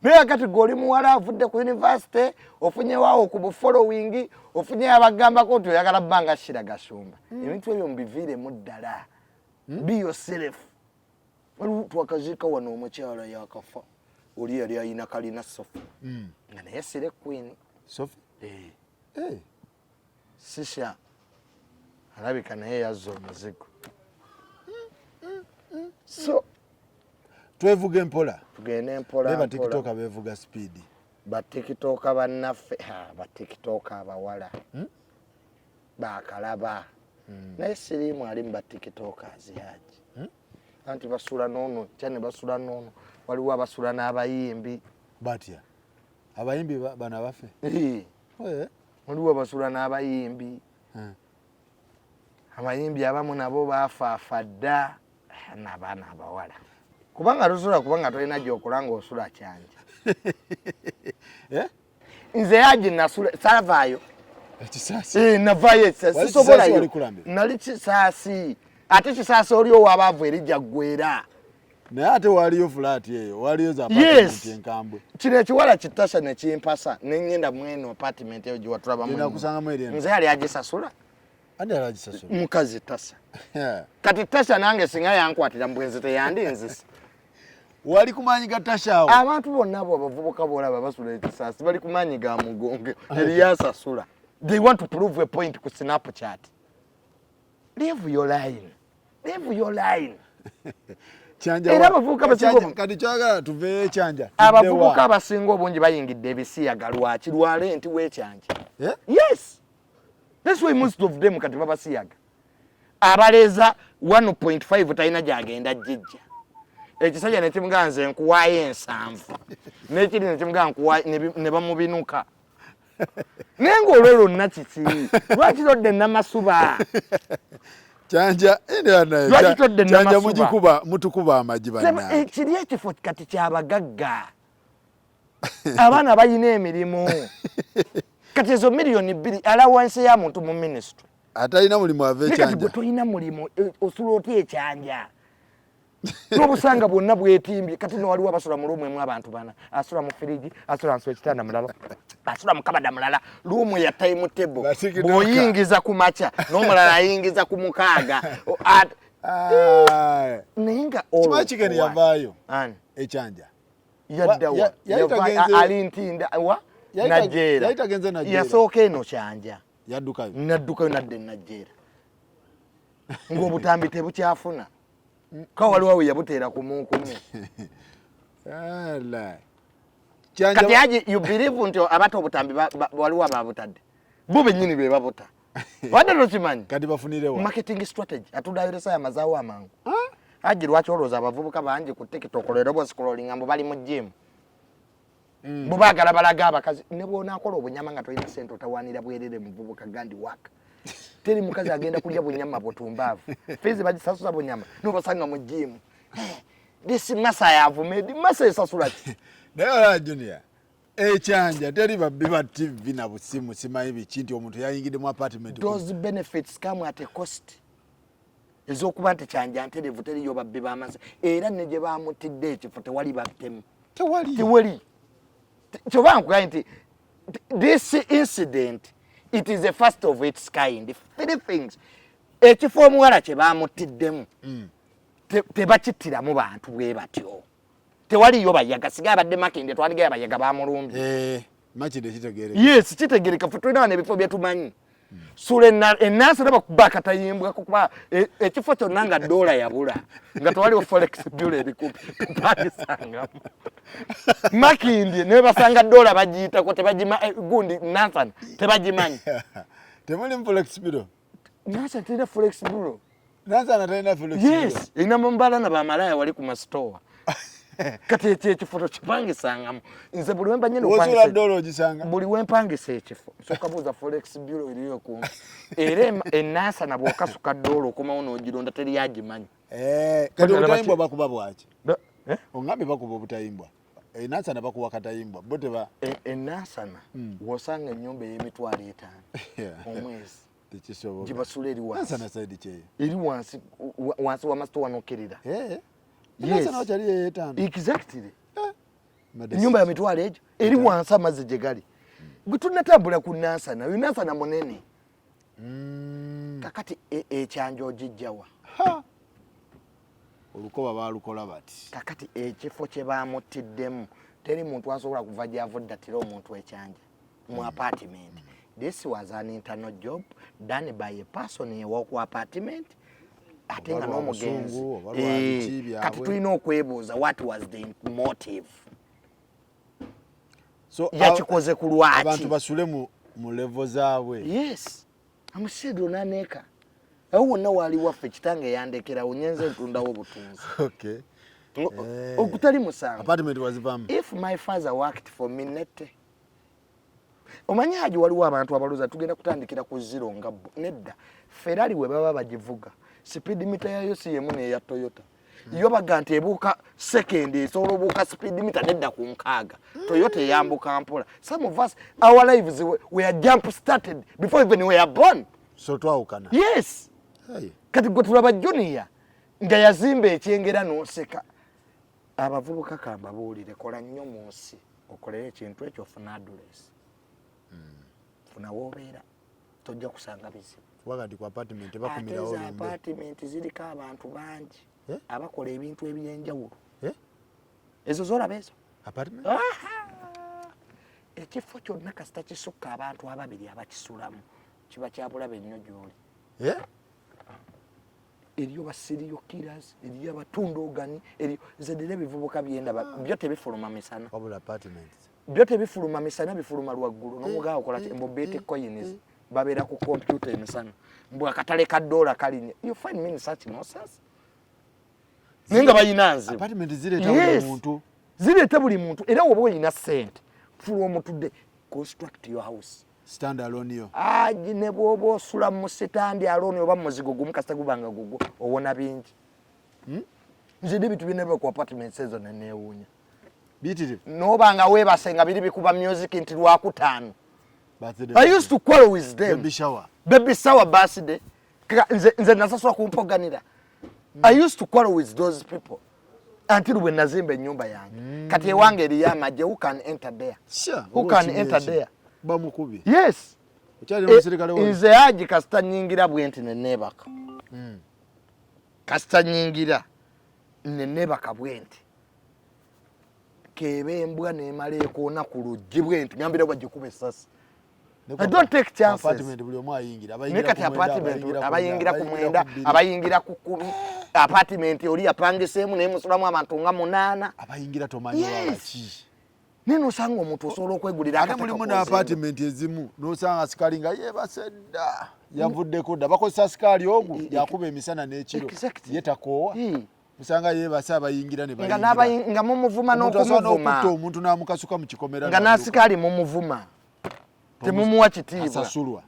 Naye kati gwe oli muwala avudde ku university, ofunyewawo ku bufollowing, ofunye abagambako nti oyagala bbanga Shira Gashumba, ebintu ebyo mubiviiremu ddala. Be yourself. Waliwo twakaziika wano omukyala yakafa, oli yali ayina kalina sofa nga naye slay queen. Sophie? Eh, Sisha alabika naye yazza omuzigo, so Twevuga empola. Tugende mpola. Naye Mpola. Batikitoka beevuga speed. Batikitoka bannaffe, ha, batikitoka abawala bakalaba, naye siriimu ali mu batikitokas yaji anti basula noono kya ne basula noono, waliwo abasula n'abayimbi. Batya abayimbi bano abaffe? Eh, waliwo abasula n'abayimbi. Abayimbi abamu nabo bafaafa dda n'abaana abawala, kubanga tosula, kubanga tolina gyokola ng'osula Kyanja. Eh? Nze yaji nasula saavaayo. Ekisaasi? Eh, navaayo ekisasi. Wali sisobolayo. Kisaasi, wali Kulambira? Nali Kisaasi, ate Kisaasi oli owabaavu erijja ggwera. Naye ate waliyo flat eyo, waliyo za Yes. apartment enkambwe. Kino ekiwala kitasha nekimpasa neŋŋenda mweno apartment eyo gyewatulabamu. Gyenakusangamu eri eno. Nze yali agisasula. Ani yali agisasula? Mukazi Tasa. Kati Tasha nange singa yankwatira mu bwenzi teyandinzisa. Wali ku maanyi ga Tasha awo? Abantu bonna abo abavubuka bolaba basula Ekisaasi bali ku maanyi ga mugonge eriyasasula. They want to prove a point ku Snapchat. Live your line, live your line. Kyanja Era abavubuka abasinga Kati kyagala tuveeyo Kyanja. Abavubuka abasinga obungi bayingidde ebisiyaga lwaki? Lwale nti wekyanja. Eh? Yes. That's why most of them kati babasiyaga. Abaleza 1.5 talina gyagenda jijja. Ekisajja ne kimugaa nze nkuwaayo 7, n'ekiri ne kimugaa nkuwaayo, ne bamubinuka. Naye ng'olwo lwonna kiki? Lwaki lodde Namasuba? Kyanja, Lwaki todde Kyanja Namasuba? Mugikuba, mutukuba amagi bannange. Kiri ekifo kati kyabagagga. Abaana balina emirimu. Kati ezo 2 million allowance ya muntu mu ministry. Atalina mulimu ava Naye kati ekyanja. gwe tolina mulimu, osula otya ekyanja? N'obusanga bwonna bwetimbye. Kati no waliwo abasula mu room emu abantu bana, asula mu firiji, asula wansi w'ekitanda mulala, asula mu kabada mulala, room ya time table. Batikitoka. Bw'oyingiza ku makya n'omulala ayingiza ku 6. Naye nga Kimanyi olwo Chicken what? yavaayo. Ani? Ekyanja. Yaddawa? Yali Ali Ntinda wa? Najjeera. Yali tagenze Najjeera. Yasooka eno Kyanja. Yaddukayo. Naddukayo nadda e Najjeera. Ng'obutambi tebukyafuna. Ka waliwo we yabuteera kumu kumu. Ala. Kyanja Kati Haji, you believe nti abata obutambi waliwo ababutadde? Bo bennyini be babuta. Wadde tokimanyi? Kati bafunire wa? Marketing strategy. Atuddayo saya mazaawo amangu. Haji, lwaki olowooza abavubuka bangi ku TikTok leero boscrollinga mbu bali mu gym? Bwe baagala balaga abakazi. Ne bw'onaakola obunyama nga tolina ssente otawaanira bwerere muvubuka gandi waka. Teri mukazi agenda kulya bunyama butumbaavu. Fees bagisasuza bunyama n'obasanga mu gym. This muscle I have made, muscle esasula ki? Naye olaba Junior, ekyanja teri babbi ba TV na busimu simanyi biki nti omuntu yayingidde mu apartment. Those benefits come at a cost. Ez'okuba nti Kyanja ntereevu teriyo babbi b'amazzi, era ne gye bamutidde ekifo tewali battemu. Tewali. Tewali. Kyova nkugambye nti this incident, it is the first of its kind. Three things: ekifo omuwala kye bamutiddemu tebakittiramu bantu bwe batyo, tewaliyo bayaga. Singa abadde Makindye twaligayo abayaga bamulumbye. Makindye kitegeereka. Yes, kitegereka. Ffe tulina wano ebifo byetumanyi. Sula enansi bakuba akatayimbwako kuba ekifo kyonna nga dola yabula, nga tewaliwo forex bureau erikupi tupangisangamu. Makindye nebasanga dola bagiyitako tebagima, gundi Nansana tebagimanyi. Temuli forex bureau. Nansana terina forex bureau. Nansana talina forex bureau. Yes, erina mumbalana bamalaya wali ku masitowa. Kati ekyo ekifo tokipangisangamu. Nze buli wemba nyina Wosula okupangisa dola ogisanga. Buli wempangisa ekifo nsooka buuza forex bureau eriyo kumpi. Era enansana bw'okasuka dola okomawo n'ogironda teri agimanyi. Kati Bagala obutayimbwa bakuba bwaki? Eh? Ongambye bakuba obutayimbwa. Enansana bakuwa katayimbwa bo teba Enansana w'osanga ennyumba ey'emitwalo 50 omwezi Tekisoboka. gye basula eri wansi. Nansana side kyeyo. Eri wansi wansi w'amasitowa n'okkirira. Yes. Nansana wakyali 5. Exactly. Madesi. Ennyumba ya mitwalo egyo eri wansi amazzi gye gali. Gwe tunnatambula ku Nansana, oyo Nansana munene. Kakati ekyanja ogijjawa? Ha! Olukoba baalukola bati. Kakati ekifo kye bamuttiddemu teri muntu asobola kuva gy'avudde attira omuntu ekyanja mu apartment. This was an internal job done by a person ewoku apartment, ate nga Oba lwa n'omugenzi busungu, oba lwa biki byabwe. Kati tulina okwebuuza, what was the motive? So, Yakikoze ku lwaki? Abantu basule mu level zaabwe. Yes, amusidro naneeka awo wonna waali waffe. Kitange yandekerawo, nyenze ntundawo obutunzi. Ogutali musango. Apartment wazivaamu. If my father worked for me nette, omanyi Haji, waliwo abantu abalooza tugenda kutandikira ku zero nga bo. Nedda, Ferrari we baba bagivuga speed meter yayo si yemu neya Toyota. Yo baga nti ebuuka second esobola obuuka speed meter nedda ku 60. Toyota eyambuka mpola. Some of us, our lives were jump started before even we were born. So twawukana. Yes. Hey. Kati gwe tulaba Junior nga yazimba ekyengera n'oseka. Abavubuka kambabuulire, kola nnyo mu nsi okolere ekintu ekyo, ofuna address, funa woobeera, tojja kusanga bizibu. Kuba kati ku apartment Ate bakumirawo za lumbe. apartment ziriko abantu bangi Eh? abakola ebintu ebyenjawulo. Eh? Ezo zolaba ezo. Apartment? Ekifo kyonna kasita kisukka abantu ababiri abakisulamu kiba kyabulabe nnyo gy'oli. Eh? Eriyo ba serial killers, eriyo abatunda ogani, eriyo nze dira ebivubuka byendaba byo tebifuluma misana. Wabula apartment. Byo tebifuluma misana, bifuluma lwaggulu. Nomugaawo okola ki? Mbu bitcoins. Babeera ku kompyuta emisana, mbw akatale ka dola kalinye. You find me in such nonsense? Naye nga balina nzibu. Apartment zireeta buli muntu. Zireeta buli muntu. Era woba olina sente, from today construct your house. Stand alone yo. Aji, ne bwoba osula mu stand alone oba muzigo gumu, kasita gubanga gugwo, owona bingi. Nze n'ebintu byenaba ku apartments ezo neneewuunya. Biyitirivu. Noba nga weebase nga biri bikuba music nti Lwakutaano. I used to quarrel with them. Baby shower. Baby shower, birthday. Nze nasasula kumpoganira. I used to quarrel with those people until bwe nazimba ennyumba yange. Kati ewange eriyo amagye. Who can enter there? Sure. Who can enter there? Bamukubye. Yes. Okyali omusirikale wo? Nze aji, kasita nyingira bwe nti neneebaka. Kasita nyingira neneebaka bwe nti, keba embwa nemala ekoona ku luggi bwe nti, ngambira bagikuba essasi. I don't take chances. Apartment buli omu ayingira. Naye kati apartment abayingira ku 9, abayingira ku 10. Apartment oli yapangiseemu naye musulamu abantu nga munaana. Abayingira tomanyi. Yes. Wabaki? Naye nosanga omuntu osobola okwegulira Ate akataka mulimu k'ozimba. N'apatimenti ezimu nosanga asikaali nga yeebase dda, yavuddeko dda. Bakozesa asikaali ogwo yakuba emisana n'ekiro. Ye takoowa. Musanga yeebase, abayingira ne Nga bayingira. Nga mumuvuma Omuntu asobola n'okumuvuma. n'okutta omuntu n'amukasuka mu kikomera Nga n'adduka. n'asikaali mumuvuma, temumuwa kitiibwa. Asasulwa.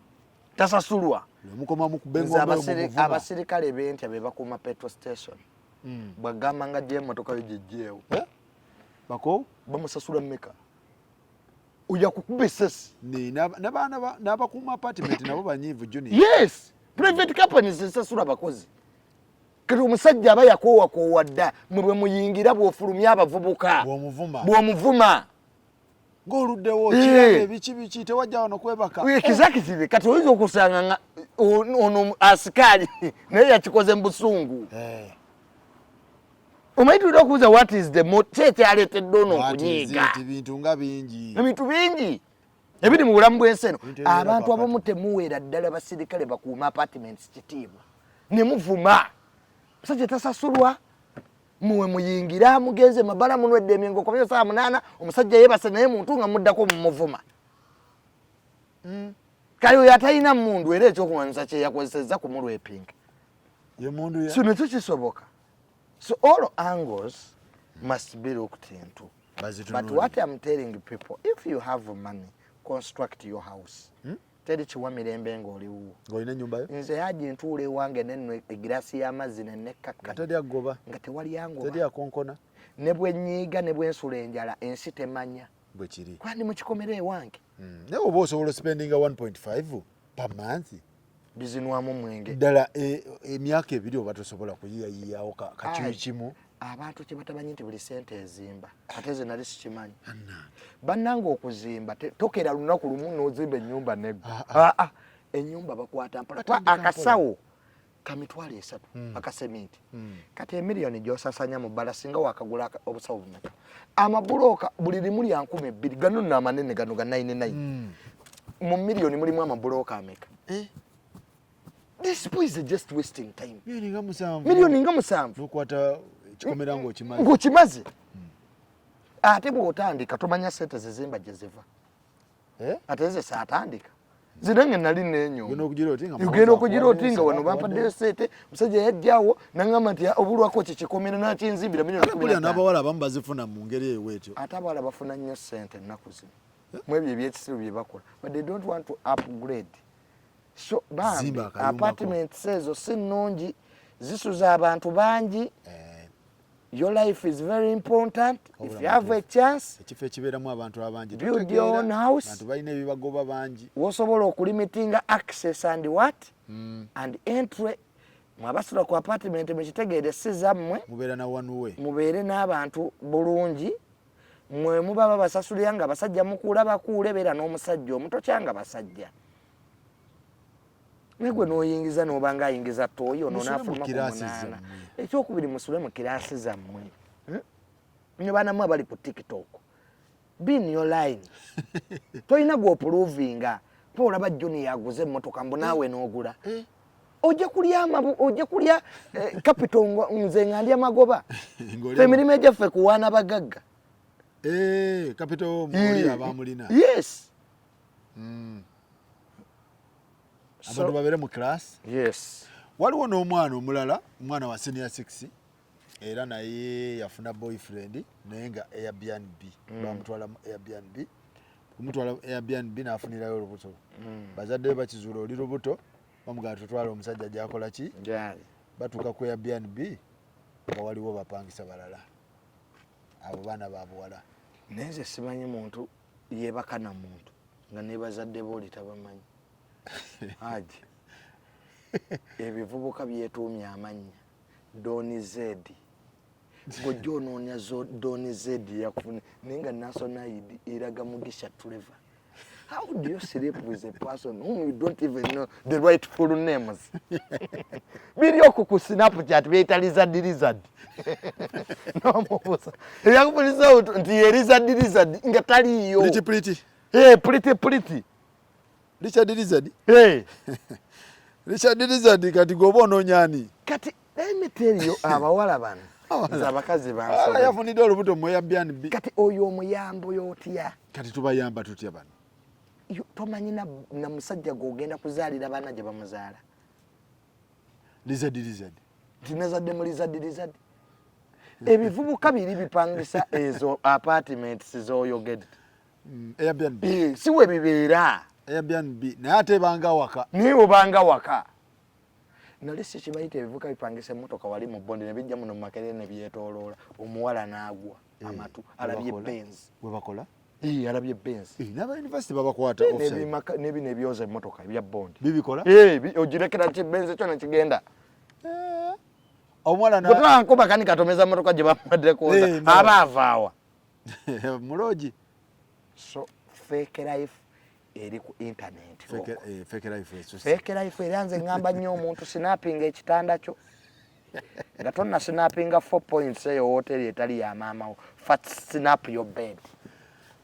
Tasasulwa. Nemukoma mukuba Nze engombe mumuvuma. Abasirikale bentya be bakuuma petrol station. Bwagamba nga gye emotoka yo gijjeewo. Eh? Bako. Bamusasula mmeka? Oya kukuba essasi. N'abaana n'abakuuma apartment nabo banyiivu, Junior. Yes, private companies zisasula abakozi. Kati omusajja aba yakoowakoowa dda, mwe bwe muyingira, bw'ofulumya abavubuka, Bw'omuvuma. Bw'omuvuma. Ng'oluddewo. Eh. Kirabe biki biki, tewajja wano kwebaka. Exactly. Kati oyinza okusanga nga ono asikaali naye yakikoze mu busungu. Eh. Omanyi tulina okubuuza, what is the ki ekyaleetedde ono What is okunyiiga? it? Bintu nga bingi. Ebintu bingi ebiri mu bulamu bw'ensi eno. Ebintu ebibeera Abantu kakati. abamu temuweera ddala basirikale bakuuma apartments kitiibwa, ne muvuma musajja tasasulwa. Muwe muyingira, mugenze mabala, munwedde emyengo, okomye saa 8, omusajja yeebase naye muntu nga muddako mumuvuma. Kale oyo atalina mundu, era ekyokulwanyisa kyeyakozesezza kumulwepinga. Ye mundu ya So nekyo kisoboka. So all angles must be looked into. But Bazitunuulire. what I'm telling people, if you have money, construct your house. Teri kiwa mirembe ng'oliwo. Ng'olina ennyumba yo. Nze haji ntuula ewange nenno egirasi y'amazzi nenekkakkanya. Teri agoba. Nga tewali angoba. Teri akonkona. Ne bwe nnyiiga ne bwe nsula enjala, ensi temanya. Bwe kiri. Kuba ndi mu kikomera ewange. Naye oba osobola ospendinga 1.5 per month. Bizinwamu mwenge. Ddala emyaka 2 oba tosobola kuyiyayiyawo kakiyu Aye. kimu. Abantu kye batamanyi nti buli sente ezimba, ate ze nali sikimanyi. Bannange, okuzimba tokera lunaku lumu n'ozimba ennyumba neggwa. Ah, ah. Ennyumba bakwata mpola. Batandika Kuba akasawo ka 30,000 akaseminti, kati emiliyoni gy'osasanya mu bbala, singa wakagula obusawo bumeka? Amabulooka buli limu lya 2000. Gano nno amanene gano ga 99. Mu miliyoni mulimu amabulooka ameka? Eh? This boy is just wasting time. Miliyoni nga 7. Miliyoni nga 7. Nokwata ekikomera ng'okimaze. Ng'okimaze. Ate bw'otandika tomanya sente zizimba gye ziva. Eh? Ate nze saatandika zinange nali nenyoma. Ogenda okugira oti nga Ogenda okugira oti nga wano akuwaddeyo. bampaddeyo sente, omusajja yajjawo naŋŋamba nti obulwako kikikomera nakinzimbira miliyoni Ate kumi mpulira na ttaano. n'abawala abamu bazifuna mu ngeri eyo bwetyo. Ate abawala bafuna nnyo sente ennaku zino mu ebyo ebyekisiru bye bakola, but they don't want to upgrade. So bambi, Zimba akayumba ko. apartments ezo si nnungi, zisuza abantu bangi. Eh, Your life is very important. If Wabula you have a chance, ekifo ekibeeramu abantu abangi, build your own house. Abantu balina ebibagoba bangi. Wosobola okulimitinga access and what and entry. Mwabasula ku apartment, mukitegeere si zammwe. Mubeera na wanuwe. Mubeere n'abantu bulungi. Mwe muba babasasulira nga basajja mukuula bakuule, beera n'omusajja omuto kyanga basajja. Naye gwe n'oyingiza n'oba nga ayingiza tooyi ono Musule mu n'afuluma ku kiraasi 8. zammwe. Ekyokubiri, musule mu kiraasi zammwe. Ne baanamu abali ku TikTok, be in your line. Tolina gw'oprovinga. Pa olaba Junior aguze emmotoka, mbu naawe n'ogula. Eh. Ojja kulya ojja kulya capital nze nga ndya magoba. Ng'olya Ffe emirimu egyaffe kuwaana bagagga. Eh, capital oli abamulina. Yes. Abantu babeere mu class. Yes. Waliwo n'omwana omulala, omwana wa senior 6, era naye yafuna boyfriend, naye nga Airbnb. Bamutwala mu Airbnb, kumutwala mu Airbnb n'afunirayo olubuto. Bazadde be bakizuula oli lubuto, bamugamba tutwala omusajja gyakola ki. Gyali. Batuuka ku Airbnb nga waliwo bapangisa balala, abo baana ba buwala. Naye nze simanyi muntu yeebaka na muntu nga ne bazadde booli tabamanyi. Haji, ebivubuka byetuumya amannya Don Z, gojja onoonya Don Z yakufune, naye nga national ID eraga Mugisha Trevor. How do you sleep with a person whom you don't even know the rightful names? Biri okwo ku Snapchat biyita lizard lizard. N'omubuuza eyakubuliza nti ye lizard lizard nga taliiyo. Pretty pretty. Hey, pretty pretty. Richard Lizard. Hey. Richard Lizard, kati gwoba onoonya ani? Kati let me tell you, abawala bano, nze abakazi Ala bansobe. Yafunidde olubuto mu Airbnb. Kati oyo omuyambo y'otya? Kati tubayamba tutya bano? Tomanyi na musajja gw'ogenda kuzaalira baana gye bamuzaala. Lizard Lizard. Nti nazadde mu lizard lizard. Ebivubuka biri bipangisa ezo apartments z'oyogedde. Airbnb. Eh, si we bibeera. Airbnb, naye ate ebanga waka. Naye obanga waka. Nali si kibayita ebivubuka bipangisa emmotoka wali mu Bondi ne bijja muno mu Makerere ne byetooloola, omuwala n'agwa amatu, alabye Webakola. Benz. Webakola. Eh, alabye Benz. Eh, n'aba university babakwata offside. N'ebino ebyoza emmotoka ebya Bondi. Bibikola? Eh, ogirekera ki Benz kyo ne kigenda. Eh, omuwala na Bwe tuba nko katomeza mmotoka gye bamuwadde kwoza, Eh, aba avaawa. Mulogi. So fake life eri ku internet. Fake, okwo. eh, fake life esuse. Fake life, era nze ŋŋamba nnyo omuntu, snapinga ekitanda kyo nga tonna snapinga 4 points eyo wooteri etali ya maamawo. First snap your bed.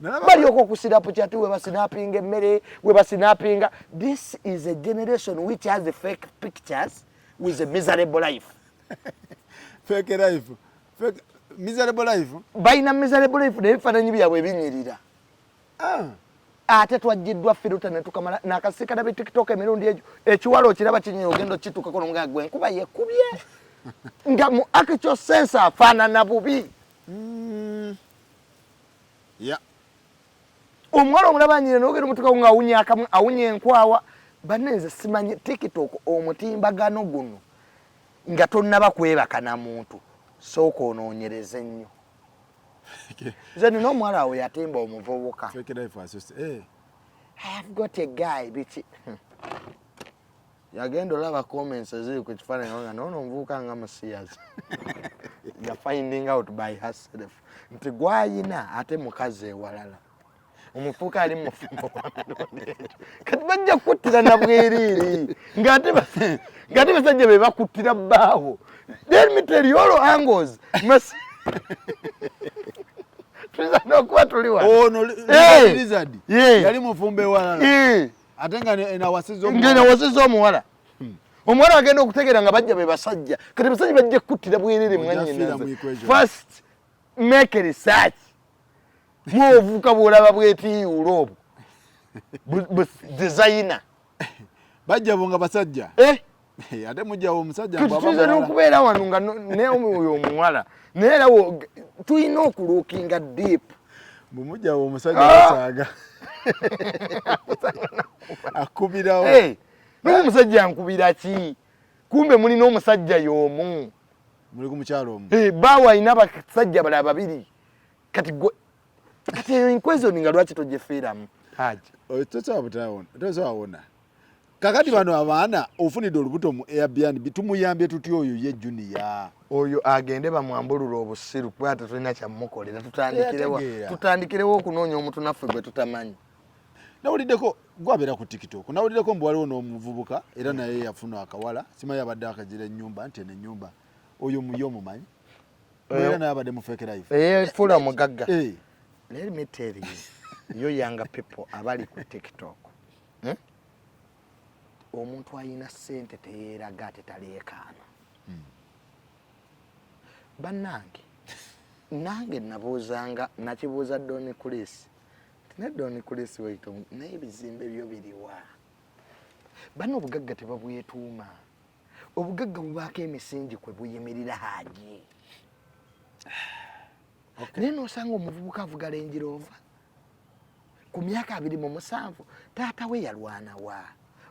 Balyoka okusnapchat, we basnapinga emmere, we basnapinga. This is a generation which has the fake pictures with a miserable life. Fake life, fake miserable life. Balina miserable life, naye ebifaananyi byabwe ebinyirira. Ah. Ate twajjiddwa filter ne tukamala nakasiikana bi TikTok emirundi egyo, ekiwala okiraba kinyira, ogenda okituukako nomugaa gwe enkuba yekubye, nga mu actual sense afaanana bubi. Omuwala omulaba nyina nogenda omutuukako nga awunya akamwa, awunya enkwawa. Banne nze simanyi TikTok omutimbagano guno, nga tonnaba kwebaka na muntu sooka onoonyereze nnyo. Nze nina omuwala awo yatimba omuvubuka. Fake life assist. Eh. I have got a guy, biki. Yagenda olaba comments eziri ku kifaananyi nga noono omuvubuka nga musiyazi. Ya finding out by herself nti gwayina ate mukazi ewalala. Omuvubuka ali mufumbo wa mirundi egyo. Kati bajja kukuttira na bwereere, ng'ate basajja be bakuttira bbaawo. Let me tell you all angles. Tuyinza n'okuba tuli wano. Ono Eh. Lizard. Yeah. Yali mufumbo ewalala. Eh. Ate nga enawasiza omuwala. Ng'enawasiza omuwala. Omuwala agenda okutegeera nga bajja be basajja. Kati basajja bajja kukuttira bwereere Ojja mwannyinaze. fiira mu equation. First make a research. Mwovuka bw'olaba bwetiyuula obwo. Bu designer. Bajja bo nga basajja. Eh? Eh, ate mujja wo omusajja Kati mbu aba tuyinza muwala. n'okubeera wano nga ne oyo omuwala. Naye era tulina okulookinga deep. Mbu mujja wo omusajja Ah! basaaga. Akubirawo. Eh, n'omu omusajja ankubira ki? Kumbe mulina omusajja y'omu. Muli ku mukyalo omu. Eh, bbaawe alina abasajja balala babiri. Kati gwe, kati eyo inquisition nga lwaki togifiiramu? Haji. Oyo tosobola butawona, tosobola wona. Kakati bano abaana ofunidde olubuto mu Airbnb, tumuyambye tutya oyo ye Junior? Oyo agende bamwambulule obusiru kuba tetulina kyamukolera, Teyategeera. tutandikirewo okunoonya omuntu naffe gwe tutamanyi. Nawuliddeko gwabeera ku TikTok, nawuliddeko mbu waliwo n'omuvubuka era naye yafuna akawala, simanyi abadde akagira ennyumba nti eno ennyumba oyo muye omumanyi. Era naye abadde mu fake life. Eyefuula omugagga. Eh. Let me tell you, you younger people abali ku TikTok. Omuntu alina ssente teyeeraga ate taleekaana. Bannange, nange nabuuzanga, nakibuuza Don Chris. Nti ne Don Chris wait, naye ebizimbe byo biriwa? Banna, obugagga tebabwetuuma. Obugagga bubaako emisingi kwe buyimirira, Haji. Naye nosanga omuvubuka avuga Range Rover ku myaka 27, taata we yalwanawa?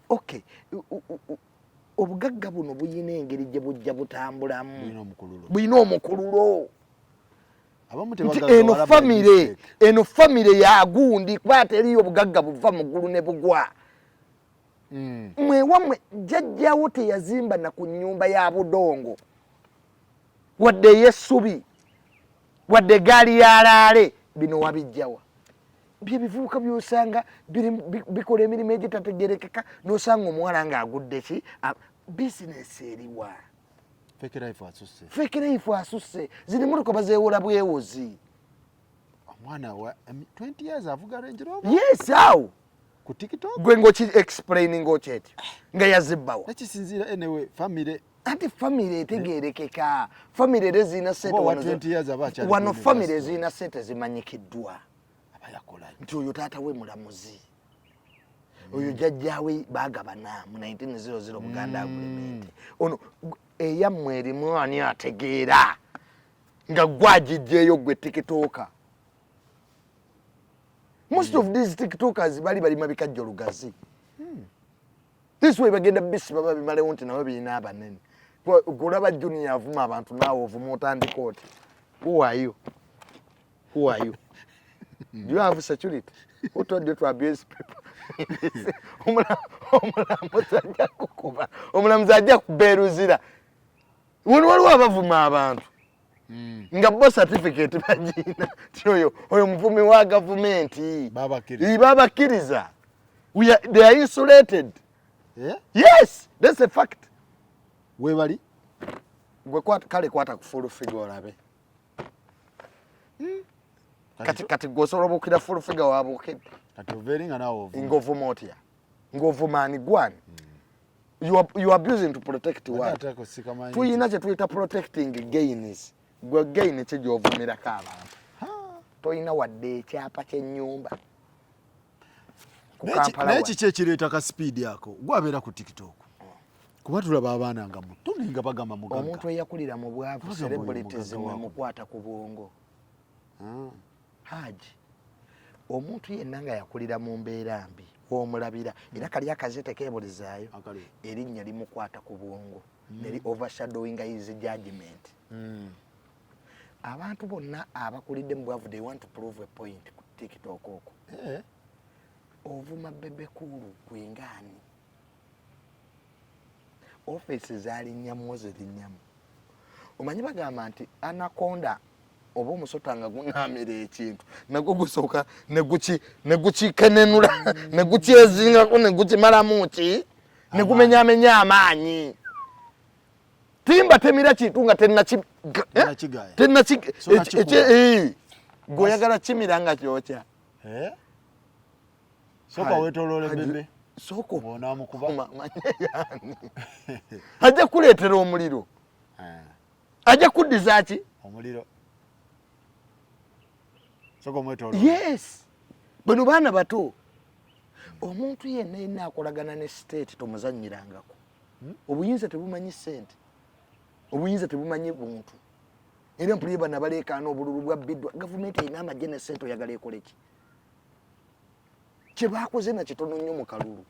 Okay, obugagga buno buyina engeri gye bujja butambulamu, buyina omukululo. Nti eno famire, eno famire yagundi, kuba teriyo obugagga buva mu ggulu ne bugwa. Mwewammwe jjajjawo teyazimba na ku nnyumba ya budongo, wadde ey'essubi, wadde egaali ya laale. Bino wabijjawa? Byebivubuka byosanga bikola emirimu egitategerekeka, nosanga omuwala ng'agudde ki bizinesi eriwa. Fake life asusse. Ziri motoka bazeewola bwewozi. Omwana wa 20 years avuga Range Rover? Yes, awo. Ku TikTok. Gwe ngoki explaining okyetyo nga yazibbawa? Nekisinziira, anyway, family. Anti famire etegerekeka, famire era ezirina sente wano, famire ezirina sente zimanyikiddwa nti oyo taata we mulamuzi, oyo jjajjaawe bagabana mu 1900 Buganda Agreement. Ono eyammwe erimu ani ategeera nga gwagijjeeyo? Gwe TikToker, most of these TikTokers bali balima bikajjo lugazi. This way bagenda bisi baba bimalewo nti nabo birina abanene. Gulaba Junior avuma abantu, naawe ovuma, otandika oti, "Who are you? Who are you? Do you have security? Who told you to abuse people?" Omulamuzi ajja kukuba, omulamuzi ajja kubeeruzira. Wano waliwo abavuma abantu nga bo certificate bagina ti oyo oyo muvumi wa gavumenti. Babakkiriza. They are insulated. Yeah? Yes, that's a fact. Webali. Gwe kale kwata ku Full Figure olabe. Kati gwe osobola obuukira Full Figure wabuukidde? Kati ova eri nga naawe ovuma. Ng'ovuma otya? Ng'ovuma ani? Gwani? You are abusing to protect what? Ate ako sikamanyi. Tuyina kye tuyita protecting gains. Gwe gain ki gy'ovumirako abantu? Toyina wadde ekyapa ky'ennyumba ku Kampala. Naye kiki ekireeta ka speed ako gwabeera ku TikTok? Kuba tulaba abaana nga muto naye nga bagamba mugagga. Omuntu eyakulira mu bwavu, Bagamba oyo celebrities mugagga wako. Mukwata ku bwongo. Haji, omuntu yenna nga yakulira mu mbeera mbi, womulabira era kali akaze tekeebulizaayo. Akali. Erinnya limukwata ku bwongo neri overshadowing his judgment. Abantu bonna abakulidde mu bwavu, they want to prove a point ku TikTok okwo. Ovuma Bebe Cool gwengaani? Ofiisi zalinnyamu, zirinnyamu. Omanyi bagamba nti anaconda oba omusota nga gunaamira ekintu, nagwo gusooka ne gukikenenula, ne gukyezingako, ne gukimalamu ki, ne gumenyamenya amaanyi. Timba temira kintu nga Tennakigaya. Tennaki. So nakikuba. Gweoyagala kimira nga kyokya. Eh? Sooka weetooloole Bebe. Sooka Bw'onaamukuba. Manye yani ajja kuleetera omuliro. Ajja kuddiza ki? Omuliro. Sooka omwetooloole. Yes, bano baana bato. Omuntu yenna yenna akolagana ne state tomuzanyirangako. Obuyinza tebumanyi sente, obuyinza tebumanyi buntu. Era mpulire bano abaleekaana obululu bwabbiddwa. Gavumenti erina amagye ne sente, oyagala ekole ki? Kyebakoze na kitono nnyo mu kalulu.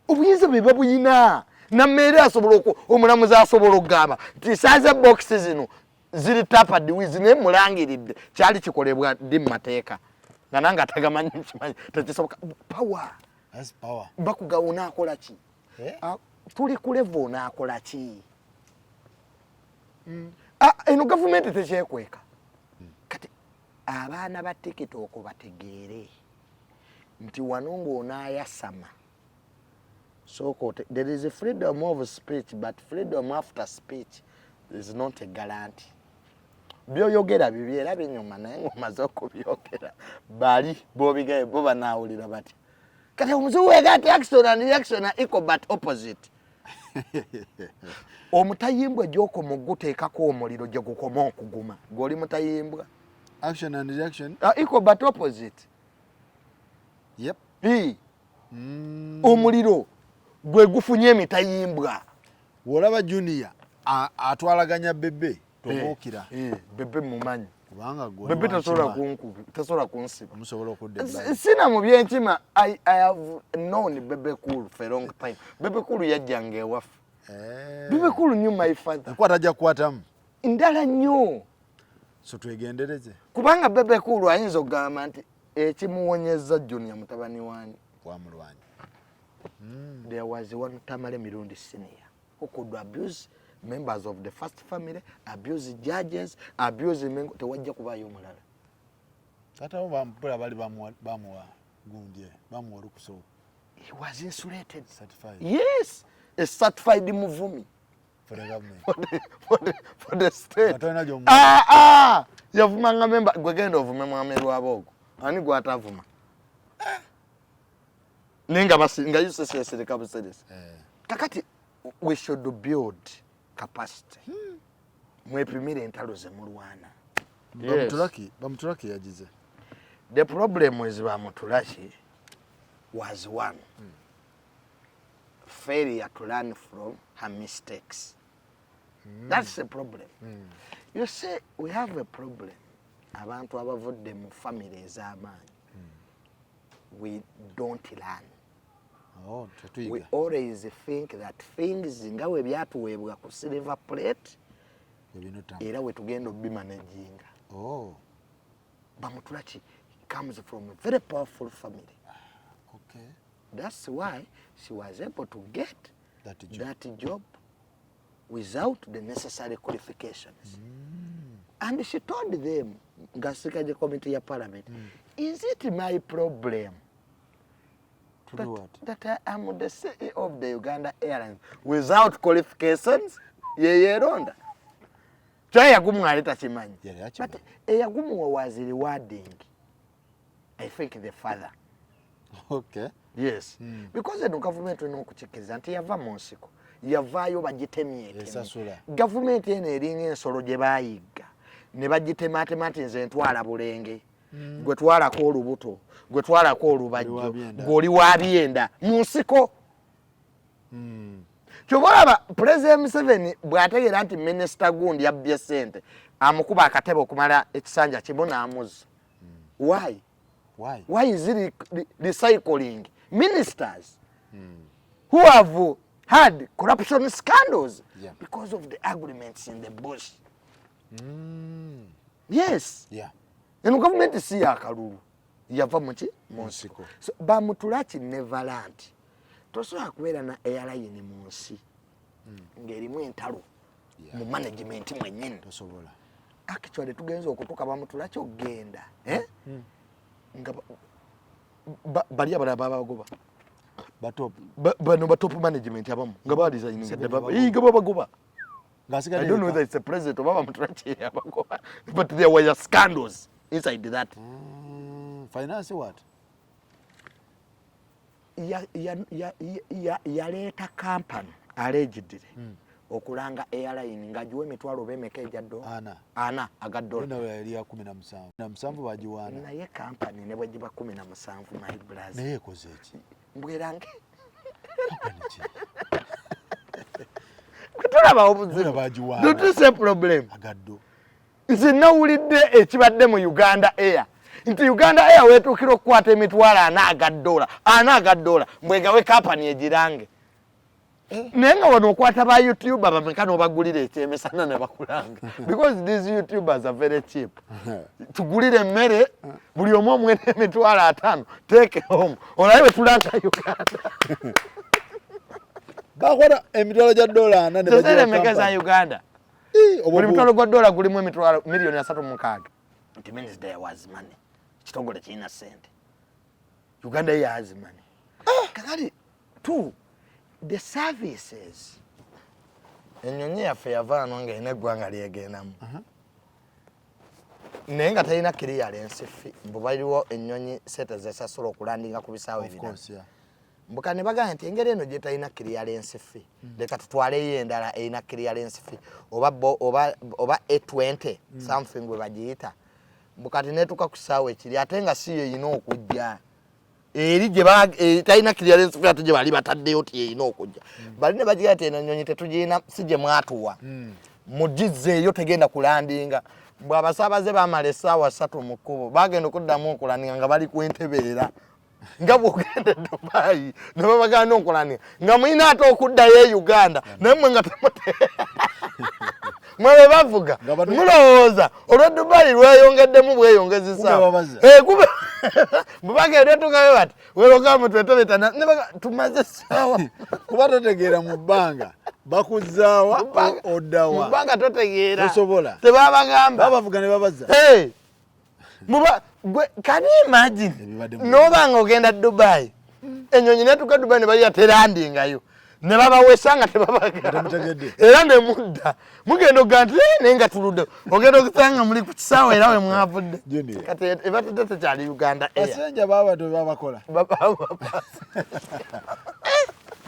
Obuyinza bwe babuyina. Nammeere asobola, omulamuzi asobola okugamba nti saaza bokisi zino ziri tampered with, naye mulangiridde kyali kikolebwa ddi mu mateeka nga nange atagamanyi kimanyi tekisoboka. Power. That's power. Bakuga onaakola ki? Eh? Ah, tuli ku level onaakola ki? Ah, eno gavumenti tekyekweka. Kati abaana ba TikTok bategeere nti wano ng'onaayasama sooka there is a freedom of speech, but freedom after speech is not a guarantee. Byoyogera bibi era binyuma, naye ng'omaze okubyogera, bali bobigaye bo banaawulira batya? Kati omuzibu wega nti action and reaction are equal but opposite. Omutayimbwa gyokoma oguteekako omuliro gye gukoma okuguma. Gw'oli mutayimbwa. Action and reaction. Equal but opposite. Yep. Ii. Omuliro gwe gufunye emitayimbwa. Bw'olaba Junior atwalaganya Bebe, tobuukira. Bebe mumanyi. Kubanga gwe Bebe oli wa tasobola nkima. Kunkubi, tasobola kunsiba. Musobola okudda ebbali. Sina mu byenkima. I have known Bebe Cool for a long time. Bebe Cool yajjanga ewaffe. Bebe Cool knew my father. Enkwata ajja kukwatamu. Ndala nnyo. So twegendereze. Kubanga Bebe Cool ayinza okugamba nti ekimuwonyeza Junior mutabani wange. Wamulwanyi. There was one Tamale Mirundi Senior who could abuse members of the first family, abuse judges, abuse Mengo, tewajja kubaayo omulala. Taata bo bampula bali bamuwa gundi, bamuwa olukusa. He was insulated. Certified. Yes, a certified muvumi. For the government. For the state. Nga tolina gy'omu- Ah, ah! Yavumanga member, gwe genda ovume mwami Rwabwogo. Ani gw'atavuma? Naye nga nga UCC esirika buseresi. Kakati we should build capacity. Mwepimire entalo ze mulwana. Bamutulaki yagize. The problem with Bamutulaki was one. Failure to learn from her mistakes. That's the problem. You see, we have a problem. Abantu abavudde mu family ez'amaanyi. We don't learn. Oh, We tetuyiga. Always think that things nga bwe byatuweebwa ku silver plate Ebino tamu. era we tugenda obimanaginga. Oh, Bamutulaki comes from a very powerful family. That's why she was able to get that job. That job without the necessary qualifications. And she told them, ng'asikaje committee ya parliament, "Is it my problem To that, do what? That I am the CEO of the Uganda Airlines without qualifications?" Ye yeeronda. Kyo yagumuwa ali takimanyi. Yali akimanyi. But eyagumuwa was rewarding, I think, the father. Yes. Because eno gavumenti olina okukikkiriza nti yava mu nsiko, yavaayo bagitemyeteme. Esasula. Gavumenti eno eringa ensolo gye baayigga ne bagitematema nti nze ntwala bulenge, gwe twalako olubuto, gwe twalako olubajjo, Oli wa byenda. Gwe oli wa byenda mu nsiko. Kyova olaba Pulezidenti Museveni bw'ategeera nti minisita gundi yabbye ssente, amukuba akatebe okumala ekisanja kimu n'amuzza. Why? Why? Why is he recycling ministers who have had corruption scandals? Because of the agreements in the bush. Yes. Eno gavumenti si yakalulu, yava muki? Mu nsiko. Nsiko. So Bamutulaki never learned. Tosobola kubeera na airline mu nsi ng'erimu entalo mu management mwennyini. Tosobola. Actually tugenza okutuuka Bamutulaki okugenda, eh? Nga bali abalala babagoba. Batop. Bano ba top management abamu nga badesigninga. Museveni nga babagoba. babagoba. Ng'asigadde I don't know yekka. whether it's the president oba Bamutulaki abagoba, but there were scandals inside that. Finance what? Yaleeta company allegedly okulanga airline ng'agiwa emitwalo oba emeka egya dola. Ana. Ana aga dola. Nawe yali ya 17. Na musanvu bagiwaana. Naye kampani ne bwegiba 17, my brother, Naye ekoze ki? Mbwerange. Kampani ki? Tulaba obuzibu. Naye bagiwaana. Tutuse problem. Agaddo. Nze nawulidde ekibadde mu Uganda Air nti Uganda Air weetuukira okukwata emitwalo ana aga dola, ana aga dola, mbwegawe kampani egirange, naye nga wano okwata ba YouTuber bameka n'obagulira ekyemisana ne bakulanga, because these YouTubers are very cheap. Tugulire emmere buli omu omwene 50,000, take home, olabe bwe tulanga Uganda. Bakola emitwalo gya dola 40 ne Tozere bagiwa emeka za kampani. Uganda? Ii, obwo Buli mutwalo gwa dola gulimu emitwalo 36 miliyoni. It means there was money. Ekitongole kirina sente. Uganda ye has money. Kakati two, the services, ennyonyi yaffe yavaano ng'erina eggwanga lyegendamu naye nga talina clearance fee, mbu baliwo ennyonyi sente zesasula okulandinga ku bisaawe Of ebirala. course, yeah. Mbuka ne bagamba nti engeri eno gye talina clearance fee, leka tutwaleyo endala erina clearance fee oba A20 something bwe bagiyita. Mbu kati netuuka ku ssaawa ekiri ate nga si yeyina okujja. Eri gye talina clearance fare, ate gye bali bataddeyo ti erina okujja. Bali ne bagira ti eno ennyonyi tetugirina, si gye mwatuwa, mugizzeeyo, tegenda kulandinga. Bwe abasaabaze bamala essaawa 3 mu kkubo, bagenda okuddamu okulandinga nga bali ku Entebbe. Era nga bwogenda e Dubai ne babagaana okulandinga nga mulina ate okuddayo e Uganda, naye mmwe nga temute mwe bavuga mulowooza olwa Dubai lweyongeddemu bweyongezi saawa bwe bagenda otukayo bati weroga mutwe tobetana tumaze essaawa. Kuba totegeera mu bbanga bakuzaawa oddawa. Mu bbanga totegeera. Tosobola. Tebabagamba. Babavuga ne babazza. Muba gwe, can you imagine noba nga ogenda Dubai, enyonyi netuka Dubai ne bayiya terandingayo, ne babawesa nga tebabagamba, era ne mudda mugenda okugaa nti eh, naye nga tuludde, ogenda okusanga muli ku kisaawe era we mwavudde. Kati ebatadde tekyali Uganda Air. Basenja baba tebabakola.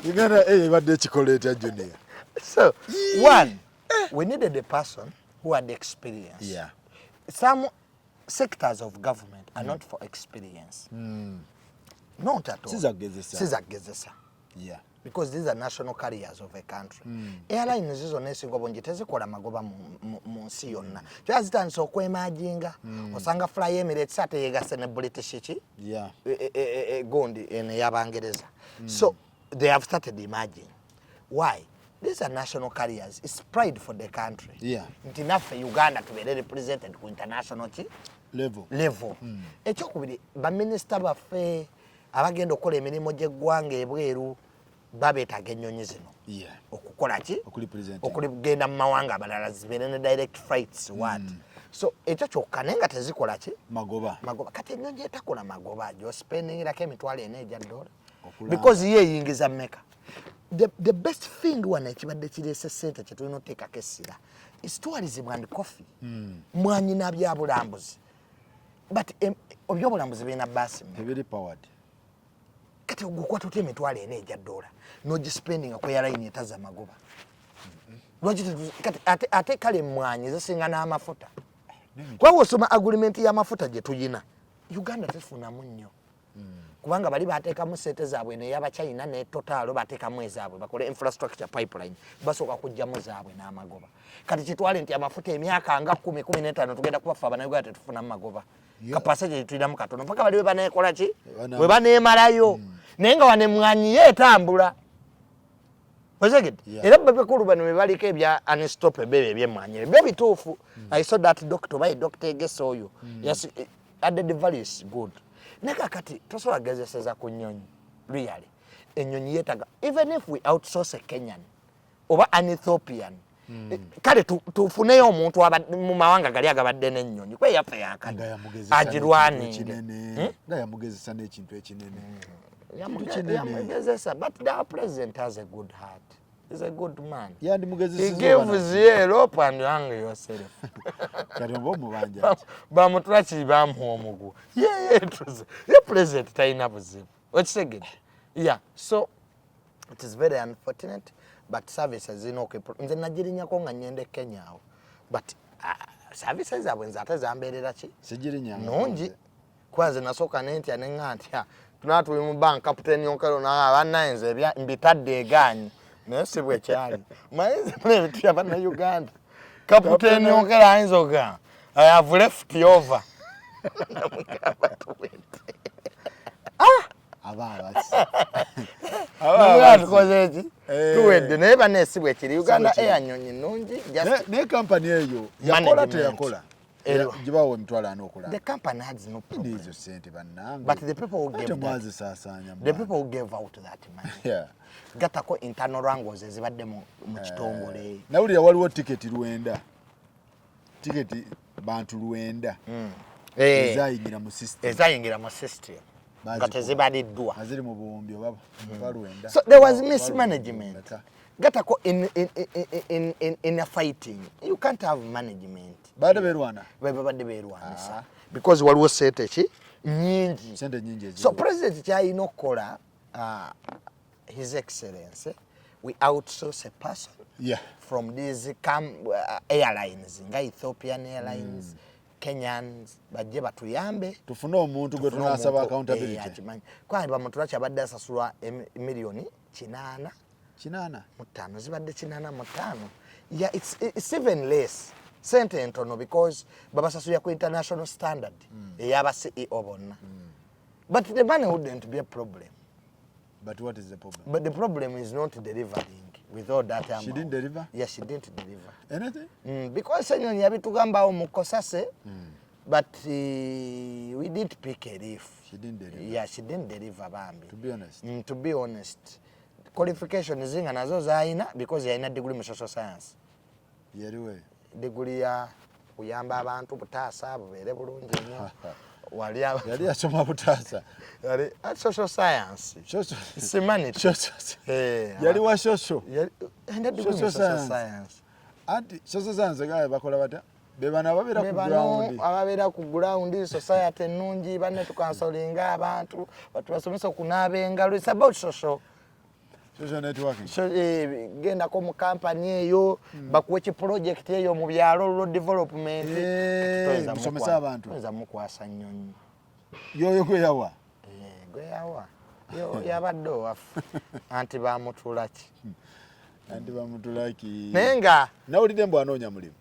Uganda Air ebadde ekikola etya, Junior? So one, we needed a person who had experience. Some sectors of government are not for experience. Not at all. Sizagezesa. Sizagezesa. Because these are national carriers of a country. Airlines zonna esinga obungi tezikola magoba mu nsi yonna. Kyera zitandise okwemajinga. Osanga Fly Emirates ate yegasse ne British ki? Gundi eno ey'Abangereza. So they have started emerging. Why? These are national carriers. It's pride for the country. Nti naffe Uganda tubeere represented ku international ki? Level. Level. Ekyokubiri, baminisita baffe abagenda okukola emirimu gy'eggwanga ebweru babeetaaga ennyonyi zino. Okukola ki? Okugenda mu mawanga amalala, zibeere ne direct flights, what. So ekyo kyokka, naye nga tezikola ki? Magoba. Magoba. Kati ennyonyi etakola magoba gy'ospendingirako 4,000 gya dola, because ye eyingiza mmeka? The best thing wano ekibadde kireese sente kyetulina otuteekako essira is tourism and coffee. Mwanyi na byabulambuzi, but ebyobulambuzi birina baasi. Tebiri powered. Kati ogukwata otya 4,000 egya dola n'ogispendinga ku airline etaza magoba? Lwaki kati ate kale emmwanyi zisinga n'amafuta, kubanga osoma agreement y'amafuta gye tuyina, Uganda tefunamu nnyo, kubanga bali bateekamu sente zaabwe neyabachina ne Total bateekamu ezaabwe bakole infrastructure pipeline, basooka kugjamu zaabwe n'amagoba. Kati kitwale nti amafuta emyaka nga 10, 15 tugenda kuba ffe Abanauganda tetufunamu magoba. Kapasage tulinamu katono mpaka bali webanekola ki, we baneemalayo. Naye nga wano emwanyi ye etambula, ozegedde? Era bebekulu bano bebaliko ebya unstoppable ebyemwanyi ebyo bituufu. I saw that doctor, oba ye Doctor Egesa oyo. Yes, added value is good, naye kakati tosobola gezeseza ku nnyonyi. Really, ennyonyi yeetaga, even if we outsource a Kenyan oba an Ethiopian, kale tufuneyo omuntu mu mawanga gali agabadde n'ennyonyi kwe yaffe yakati Nga yamugezesa agirwaninge. n'ekintu ekinene. Nga yamugezesa n'ekintu ekinene. Kintu kinene. Yamugezesa, but our president has a good heart. He's a good man. He Yandimugezeseza. gives you a rope and you hang yourself. Kati oba omubanja ati. Bamutulaki bamuwa omuguwa, yeyetuze ye president talina buzibu, okitegedde? Yeah, so it is very unfortunate, but services zirina nze nagirinyako nga nyenda e Kenya awo, but services zaabwe nze ate zambeerera ki? Sigirinyanga. Nungi, kuba nze nasooka nentya neŋŋa ntya tunaa tuli mu bank, Captain Okello naa bannaye nze mbitadde egaanyi, naye si bwe kyali. Manyi nze muna ebintu bya Bannayuganda, Captain Okello ayinza okugamba, "I have left over." Namugamba tuwedde. Aba abasi. Namugamba tukoze eki? Eh. Tuwedde, naye bannaye si bwe kiri. Uganda bwe kiri. Air nyonyi nnungi, just Naye kampani eyo yakola management. teyakola? Eriwa? Gibawa 40,000 okulaba. The company has no problem. Ezo sente bannange. But the people who Ate gave that, mwazisaasaanya mu the bantu. people who gave out that money, gatako internal wrangles ezibadde mu kitongole. Nawulira waliwo tiketi 900, tiketi bantu 900 ezayingira mu system. Ezayingira mu system nga Bazikuba. tezibaliddwa. Nga ziri mu buwumbi oba 900. So there was Oba mismanagement. 900. Gatako in a fighting, you can't have management. Baadde beerwana. Babadde beerwanisa because waliwo sente ki nyingi. Sente nyingi So eziriwo. president kyalina okukola, His Excellence, we outsource a person from these airlines nga Ethiopian Airlines. Kenyans bajje batuyambe. Tufune omuntu gwe Tufune tunasaba omuntu, accountability. Akimanyi kwani Bamuturaki abadde asasulwa miliyoni 85. 85. Zibadde 85. Yeah, it's even less, sente entono, because babasasulira ku international standard ey'aba CEO bonna. But the money wouldn't be a problem. But what is the problem? But the problem is not delivering with all that amount. She didn't deliver? Yeah, she didn't deliver. Anything? Because Senyonyi yabitugambawo mu Kosase, but we didn't pick a leaf. She didn't deliver. Yeah, she didn't deliver, bambi. To be honest. To be honest, qualification zinga nazo zayina, because yalina degree mu social science. Yaliwe? Degree ya kuyamba abantu butaasa bubeere bulungi nnyo. Wali Yali yasoma butaasa? Yali social science. Simanyi. Yali wa social? Yalina degree mu Social social science. science. Anti social science gaye bakola batya? Be bano ababeera Be ku bano ground. Ababeera ku ground, society ennungi, banne tucounselinga abantu, batubasomesa okunaaba engalo. It's about social Social networking. So, gendako mu kampani eyo, bakuwe ki project eyo mu byalo, rural development. Musomese abantu. Toyinza mukwasa nnyonyi. Yoyo gwe yawa? Gwe yawa. Yo yabadde owaffe anti Bamutulaki. Anti Bamutulaki. Naye nga Nawulidde mbu anoonya mulimu.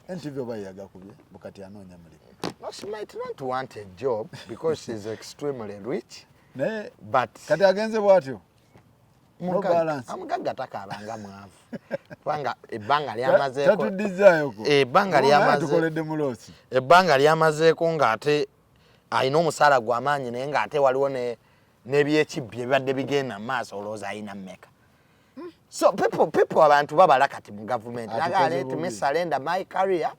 NTV oba yagakubye, bukati anoonya mulimu. No, she might not want a job because she's extremely rich. Naye but kati agenze bw'atyo. No balance. Omugagga takaabanga mwavu, kubanga ebbanga lyamazeeko Tatuddizaayoko. Ebbanga Oba lyamaze tukoledde mu loss. Ebbanga lyamazeeko ng'ate alina omusaala gw'amaanyi, naye ng'ate waliwo n'ebyekibbi ebibadde bigenda mu maaso. Olowooza alina mmeka? So people abantu babala kati mu gavumenti. Atukoze Naga, let me bubi. surrender my career,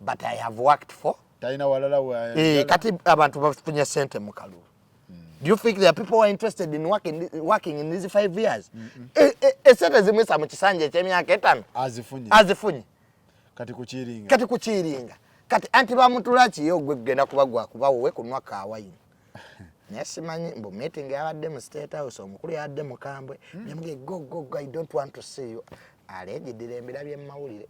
but I have worked for Talina walala wa Kati abantu bafunye sente mu kalulu. Do you think there are people who are interested in working in these 5 years? Esente zimwisa mu kisanja eky'emyaka 5. Azifunye. Azifunye. Kati kukiringa. Kati kukiringa. Kati anti Bamutulaki ye ogwe kugenda kuba gwakuba wowe kunwa kawayini, naye simanyi mbu meeting yabadde mu State House, omukulu yabadde mukambwe. Nemuge, "Go, go, go, I don't want to see you." Alejidira embira by'emmawulire.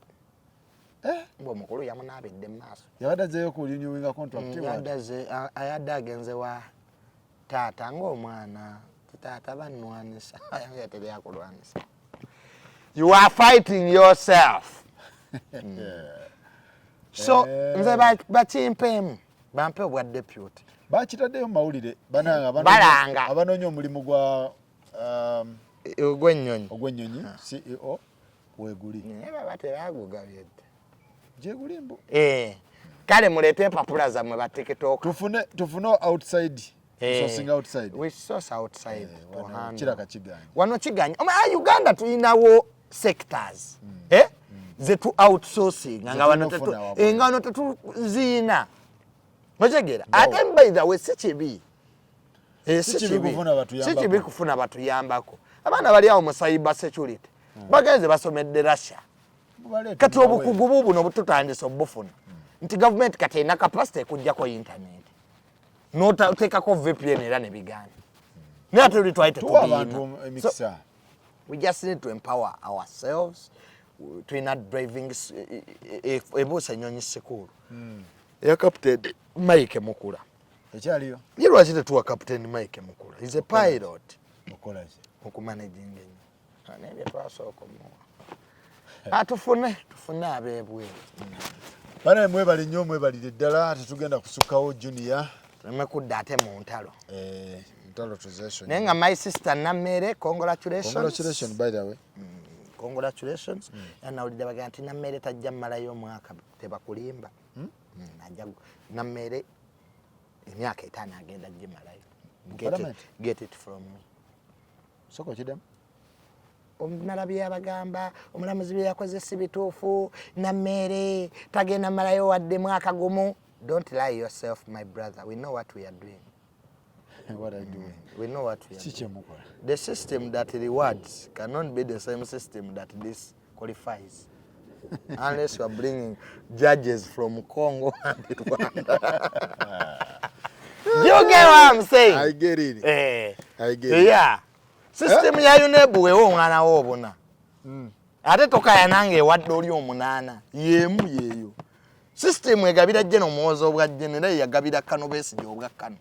Mbu omukulu yamunaabidde mu maaso. Yabadde azzeeyo ku renewinga contract? Yadde ayadde agenze wa taata ng'omwana, "Taata, bannwanisa." Yange teryakulwanisa, you are fighting yourself. So nze bakimpeemu, bampe obwa deputy. Bakitaddeyo mu mawulire bananga Balanga. abanoonya omulimu gwa ogw'ennyonyi. Ogw'ennyonyi, CEO weeguli. Naye baba tebagugabye dda. Gyeguli mbu. Kale muleete empapula zammwe, ba TikTok. Tufune outside sourcing, outside. We source outside to Wano handle. kiraka kiganye. Wano kiganye. Uganda tulinawo sectors, eh? Zetu outsourcing nga wano Zetulina okufuna wabweru. nga wano tetuziina, otegeera? Ate by the way, si kibi. Si Si kibi kibi. kufuna batuyambako. Si kibi kufuna batuyambako. Abaana bali awo mu cyber security bagenze basomedde Russia. Mubaleete Kati mubawe. obukugu bubuno bututandise obufuna nti gavumenti kati erina capacity ekugjako internet noteekako VPN era nebigaana, naye ate luli twali Tuwa tetubiina. abantu emikisa. So, we just need to empower ourselves. Tulina driving ebuusa ennyonyi sikulu eya Captain Mike Mukula. Ekyaliyo? Ye lwaki tetuwa Captain Mike Mukula? Is a pilot. Okola ki? Okumanaginga ennyo, naye bye twasooka omuwa atufune, tufune ab'ebweru. Banaye mwebale nnyo, mwebalire ddala, tetugenda kusukkawo Junior. Tuleme kudda ate mu ntalo. Ntalo tuzesonyi. Naye nga my sister Nammere, congratulations. Congratulations, by the way. Congratulations. Era nawulidde bagamba nti Nammere tajja mmalayo omwaka. Tebakulimba. Ajja Nammere emyaka 5 agenda gimalayo. Get it, Parliament? get it from me. Soko kiddemu. Nalabye abagamba omulamuzi bye yakoze si bituufu, Nammere tagenda malayo wadde mwaka gumu. Don't lie yourself, my brother. We know what we are doing. What are you doing? We know what we are Ki doing. kyemukola? The system that rewards cannot be the same system that disqualifies, unless you are bringing judges from Congo and Rwanda. Do you get what I'm saying? I get it. I get it. Yeah, system ya UNEB wewe omwana wo obuna, ate tokaya nange ewadde oli omunaana, yemu yeeyo. System egabira General Muhoozi obwa General, era yagabira Kano Besigye obwa Kano.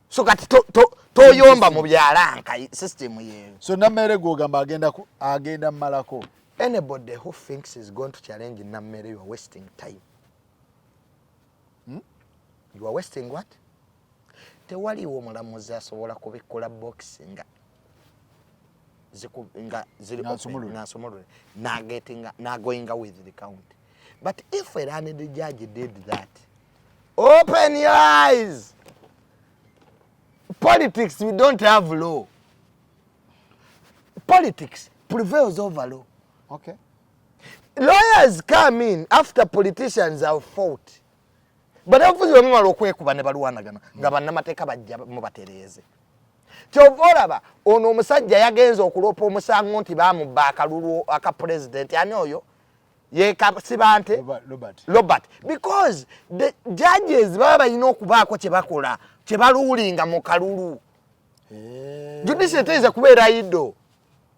So kati toyomba mu byalanka, system yeyo. So Nammere gwogamba agenda mmalako. Anybody who thinks is going to challenge Nammere, you are wasting time. You are wasting what? Tewaliwo omulamuzi asobola kubikkula box nga ziri Nga open, nsumulule. Nga nsumulule, nagetinga nagoinga with the count. But if a learned judge did that, open your eyes. Politics, we don't have law. Politics prevails over law. Lawyers come in after politicians have fought. Bannabyabufuzi bwe bamala okwekuba ne balwanagana, nga bannamateeka bajja mubatereeze. Kyova olaba ono omusajja yagenza okuloopa omusango nti bamubba akalulu aka pulezidenti. Ani oyo yekasibante? Robert. Robert, because the judges baba balina okubaako kye bakola, kye baluulinga mu kalulu. Judiciary teyinza kubeera idle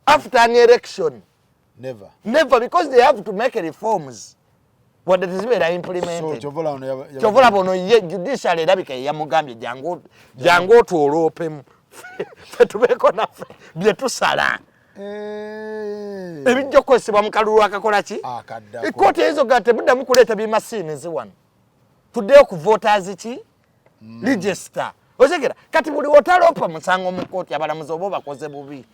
after an election. Never. Never, because they have to make reforms wadde tezibeera implemented. So kyova olaba ono Kyova olaba ono ye judiciary erabika yeyamugambye, jangu otwoloopemu, ffe tubeeko naffe bye tusala ebijja okukozesebwa mu kalulu akakola ki? Akaddako. Ekooti eyinza okugaa temuddamu kuleeta bimasiinizi wano, tuddeyo ku voters ki register. Otegera kati buli wotaloopa musango mu kooti, abalamuzi oba obakoze bubi.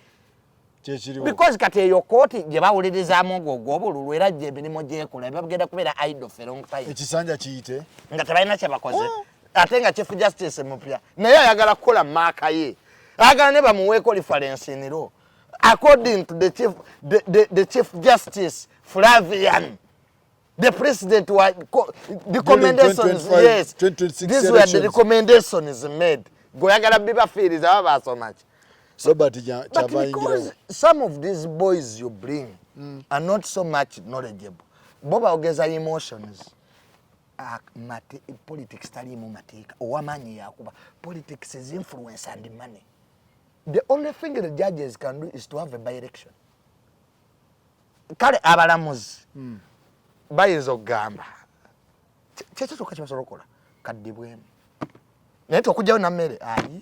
Kyekiriwo. Because kati eyo kooti gye bawulirizaamu ogwo ogw'obululu, era gye emirimu gyekola bagenda kubeera idle for a long time. Ekisanja kiyite. Nga tebalina kye bakoze, ate nga Chief Justice mupya, naye ayagala kukola maaka ye, ayagala ne bamuweeko reference in law according to the Chief Justice Flavian, the president wa recommendations. 2025, Yes. 2026 These were the elections. recommendations made. Gweoyagala bibafiiriza, baba basoma ki? Robert But kyava ayingirawo. because some of these boys you bring are not so much knowledgeable, bo baogeza emotions. Ah, politics taliimu mateeka owamaanyi yakuba. Politics is influence and money. The only thing the judges can do is to have a by-election. Kale abalamuzi bayinza okugamba kyekyo kyokka kyebasobola okukola, kaddibwemu, naye tokugjayo nammere ayi.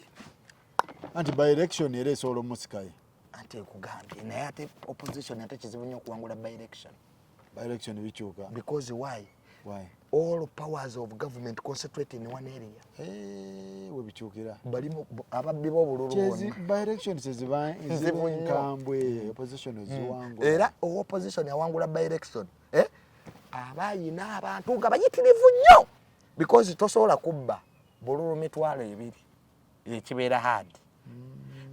Anti by election era esobola omusikayo. Ate ekugambye, naye ate opposition, ate kizibu nnyo okuwangula by election. By election bikyuka. Because why? Why? All powers of government concentrate in one area. Eh, webikyukira. Balimu ababbi b'obululu Kyezi bonna. By election seziba Nzibu nnyo. nkambwe, opposition oziwangula. Era opposition awangula by election, eh? Aba ayina abantu nga bayitirivu nnyo, because tosobola kubba bululu 20,000, ekibeera hard.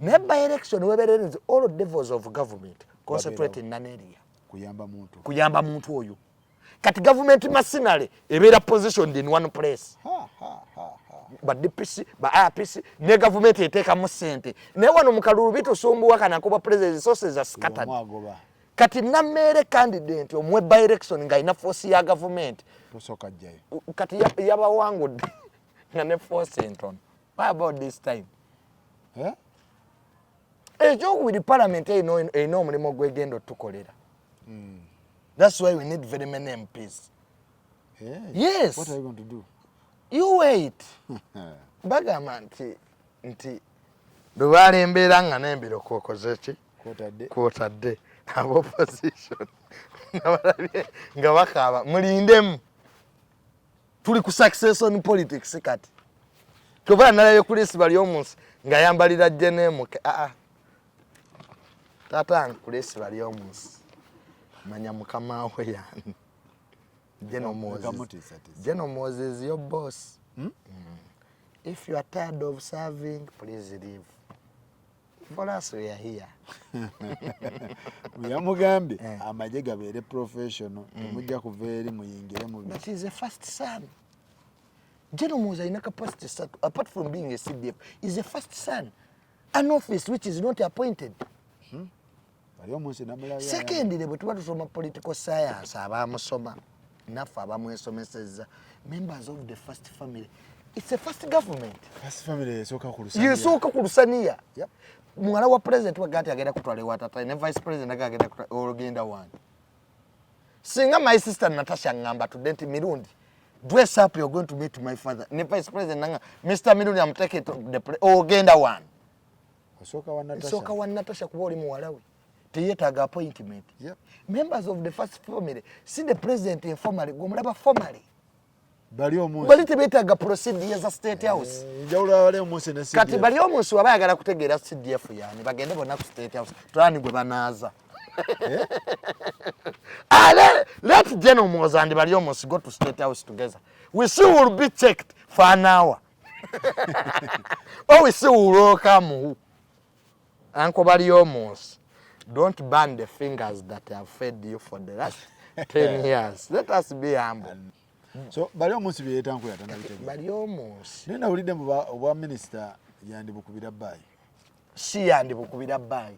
Naye by election webererezi, all devils of government concentrate in an area. Kuyamba muntu. Kuyamba muntu oyo. Kati government machinery ebeera positioned in one place. Ha, ha, ha, ha. Ba DPC, ba RPC, ne gavumenti eteekamu ssente. Naye wano mu kalulu bitusumbuwa kanakuba president, resources are scattered. Omu agoba. Kati Nammeere candidate omuwe by election ng'alina force ya gavumenti, Tosooka jjayo. Kati yabawangudde nga ne force entono. What about this time? Eh? Ekyokubiri, parliament erina omulimu gwegenda otukolera. That's why we need very many MPs. Hey. Yes. What are you going to do? You wait. Bagamba nti lubaala embeera nga n'embiro kwokoze ki? Kwotadde. Kwotadde aba opposition nga balabye nga bakaaba, mulindemu, tuli ku succession politics. Kati kyova nalabye Chris Baryomunsi ng'ayambalira jenemuke. Aa, taata Chris Baryomunsi, manya mukama we yani General Moses. Kamutiisatiisa. General Moses, your boss. If you are tired of serving, please leave. For us, we are here. Yamugambye Eh. amagye gabeere professional, temujja kuva eri muyingire mu But he's a first son. General Moses alina capacity satu. Apart from being a CDF, is a first son. An office which is not appointed. Baryomunsi namulabye. Secondly, bwe tuba tusoma political science, abamusoma naffe abamwesomesezza, members of the first family, it's a first government. First family esooka ku lusaniya. Yesooka ku lusaniya. Muwala wa president waga nti agenda kutwala ewa tata, ne vice president aga agenda kutwala, olugenda wani? Singa my sister Natasha ngamba tudde nti Mirundi Dress up, you're going to meet my father. Ne vice president nanga, Mr. Mirundi, I'm taking to the ogenda wano. Osooka wa Natasha. Nsooka wa Natasha kuba oli muwala we. Teyeetaaga appointment. Members of the first family see the president informally, gwomulaba formally. Bali omunsi. Bali tebeetaaga procedure za State House. Enjawulo abali omunsi ne CDF. Kati bali omunsi waba ayagala kutegeera CDF yani, bagende bonna ku State House. Tulani gwe banaaza. Eh? Let General Muhoozi and Baryomunsi go to State House together. We see who will be checked for an hour. Or we see who will come who. Uncle Baryomunsi, don't burn the fingers that have fed you for the last 10 years. Let us be humble. So Baryomunsi bye yetankuya tanabitegeera. Baryomunsi. Naye nawulidde mu obwa minisita yandibukubira bbayi. Si yandibukubira bbayi.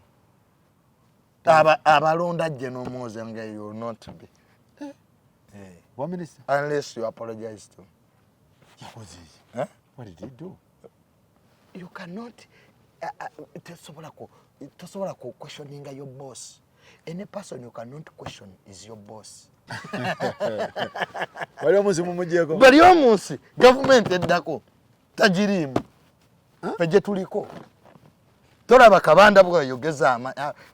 Abalonda General Muhoozi nga you will not be. Bwa minisita? Unless you apologize to. Yakoze ki? Eh? What did he do? You cannot, tosobola ku questioninga your boss. Any person you cannot question is your boss. Bali omunsi mumugyeko? Bali omunsi gavumenti eddako tagiriimu. Ffe gye tuliko. Tolaba Kabanda bw'ayogeza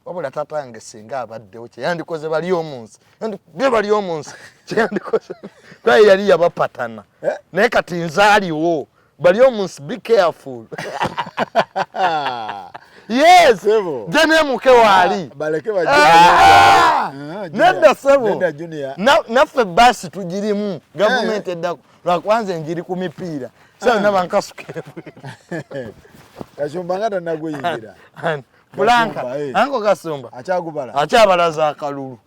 wabula tatange singa abaddewo kye yandikoze bali omunsi. Yandikubye bali omunsi kye yandikoze. Kuba yali yabapatana. Eh? Naye kati nze aliwo. Bali omunsi, be careful. Yes. Sebo. Jane muke waali. Baleke bajje. Junior. Nedda sebo. Nedda Junior. Naffe baasi tugirimu. Gavumenti eddako. Lwakwanza enjiri ku mipiira. Sasa naba nkasuka ebweru. Kasumba nga tannaguyingira. Fulanka. Kasumba, eh. Anko Kasumba. Akyagubala. Akyabalaza akalulu.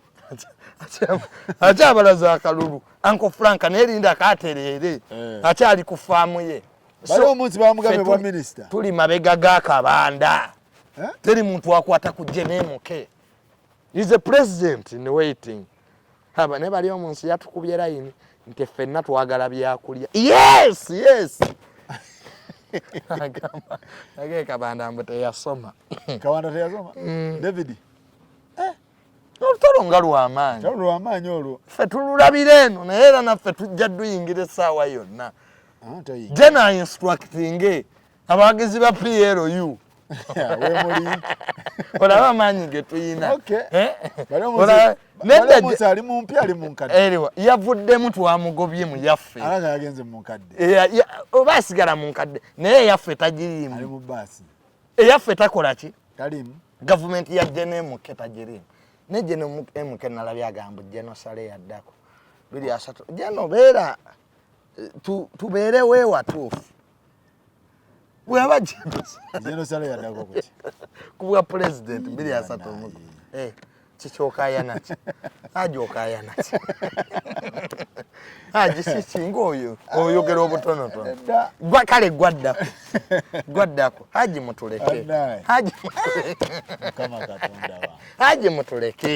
Akyabalaza akalulu. Anko Franka naye linda akatereere. Akyali ku faamu ye. Bali omunsi bamugambye Ffe bwa minisita. tuli mabega ga Kabanda. Eh? Teri muntu akwata ku Jenemuke. He's a president in waiting. Haba ne bali omunsi yatukubye line nti ffenna twagala byakulya. Yes, yes. Agamba, age Kabanda mbu teyasoma. Kabanda teyasoma? David. Olutalo nga lw'amaanyi. Olutalo lw'amaanyi olwo. Ffe tululabira eno naye era naffe tujja duyingira essaawa yonna. Toyingira. Jena instructing abawagizi ba PLU. Weemuli. Olaba amaanyi ge tuyina. Okay. Eh? Bali Olaba, nedda omunsi ali mu mpya ali mu nkadde. Eriwa, yavuddemu twamugobye mu yaffe. Alaga yagenze mu nkadde. Oba asigala mu nkadde naye eyaffe tagiriimu. Ali mu bbaasi. Eyaffe takola ki? Taliimu. Gavumenti ya Jene MK tagiriimu. Ne Jene MK nalabye agamba Jeno Sale yaddako. Biri asatu. Jeno beera, tubeere weewatuufu. Bw'aba Jeno Sale. Jeno Sale yaddako ku ki? Ku bwa pulezidenti, biri asatu omuko. Kikyokaya naki? Haji okaya naki? Haji si kinga oyo, oyogera obutonotono. Nedda. Gwa kale gwaddako. Gwaddako. Haji mutuleke. Addaye. Haji mutuleke. Mukama Katonda wange. Haji mutuleke.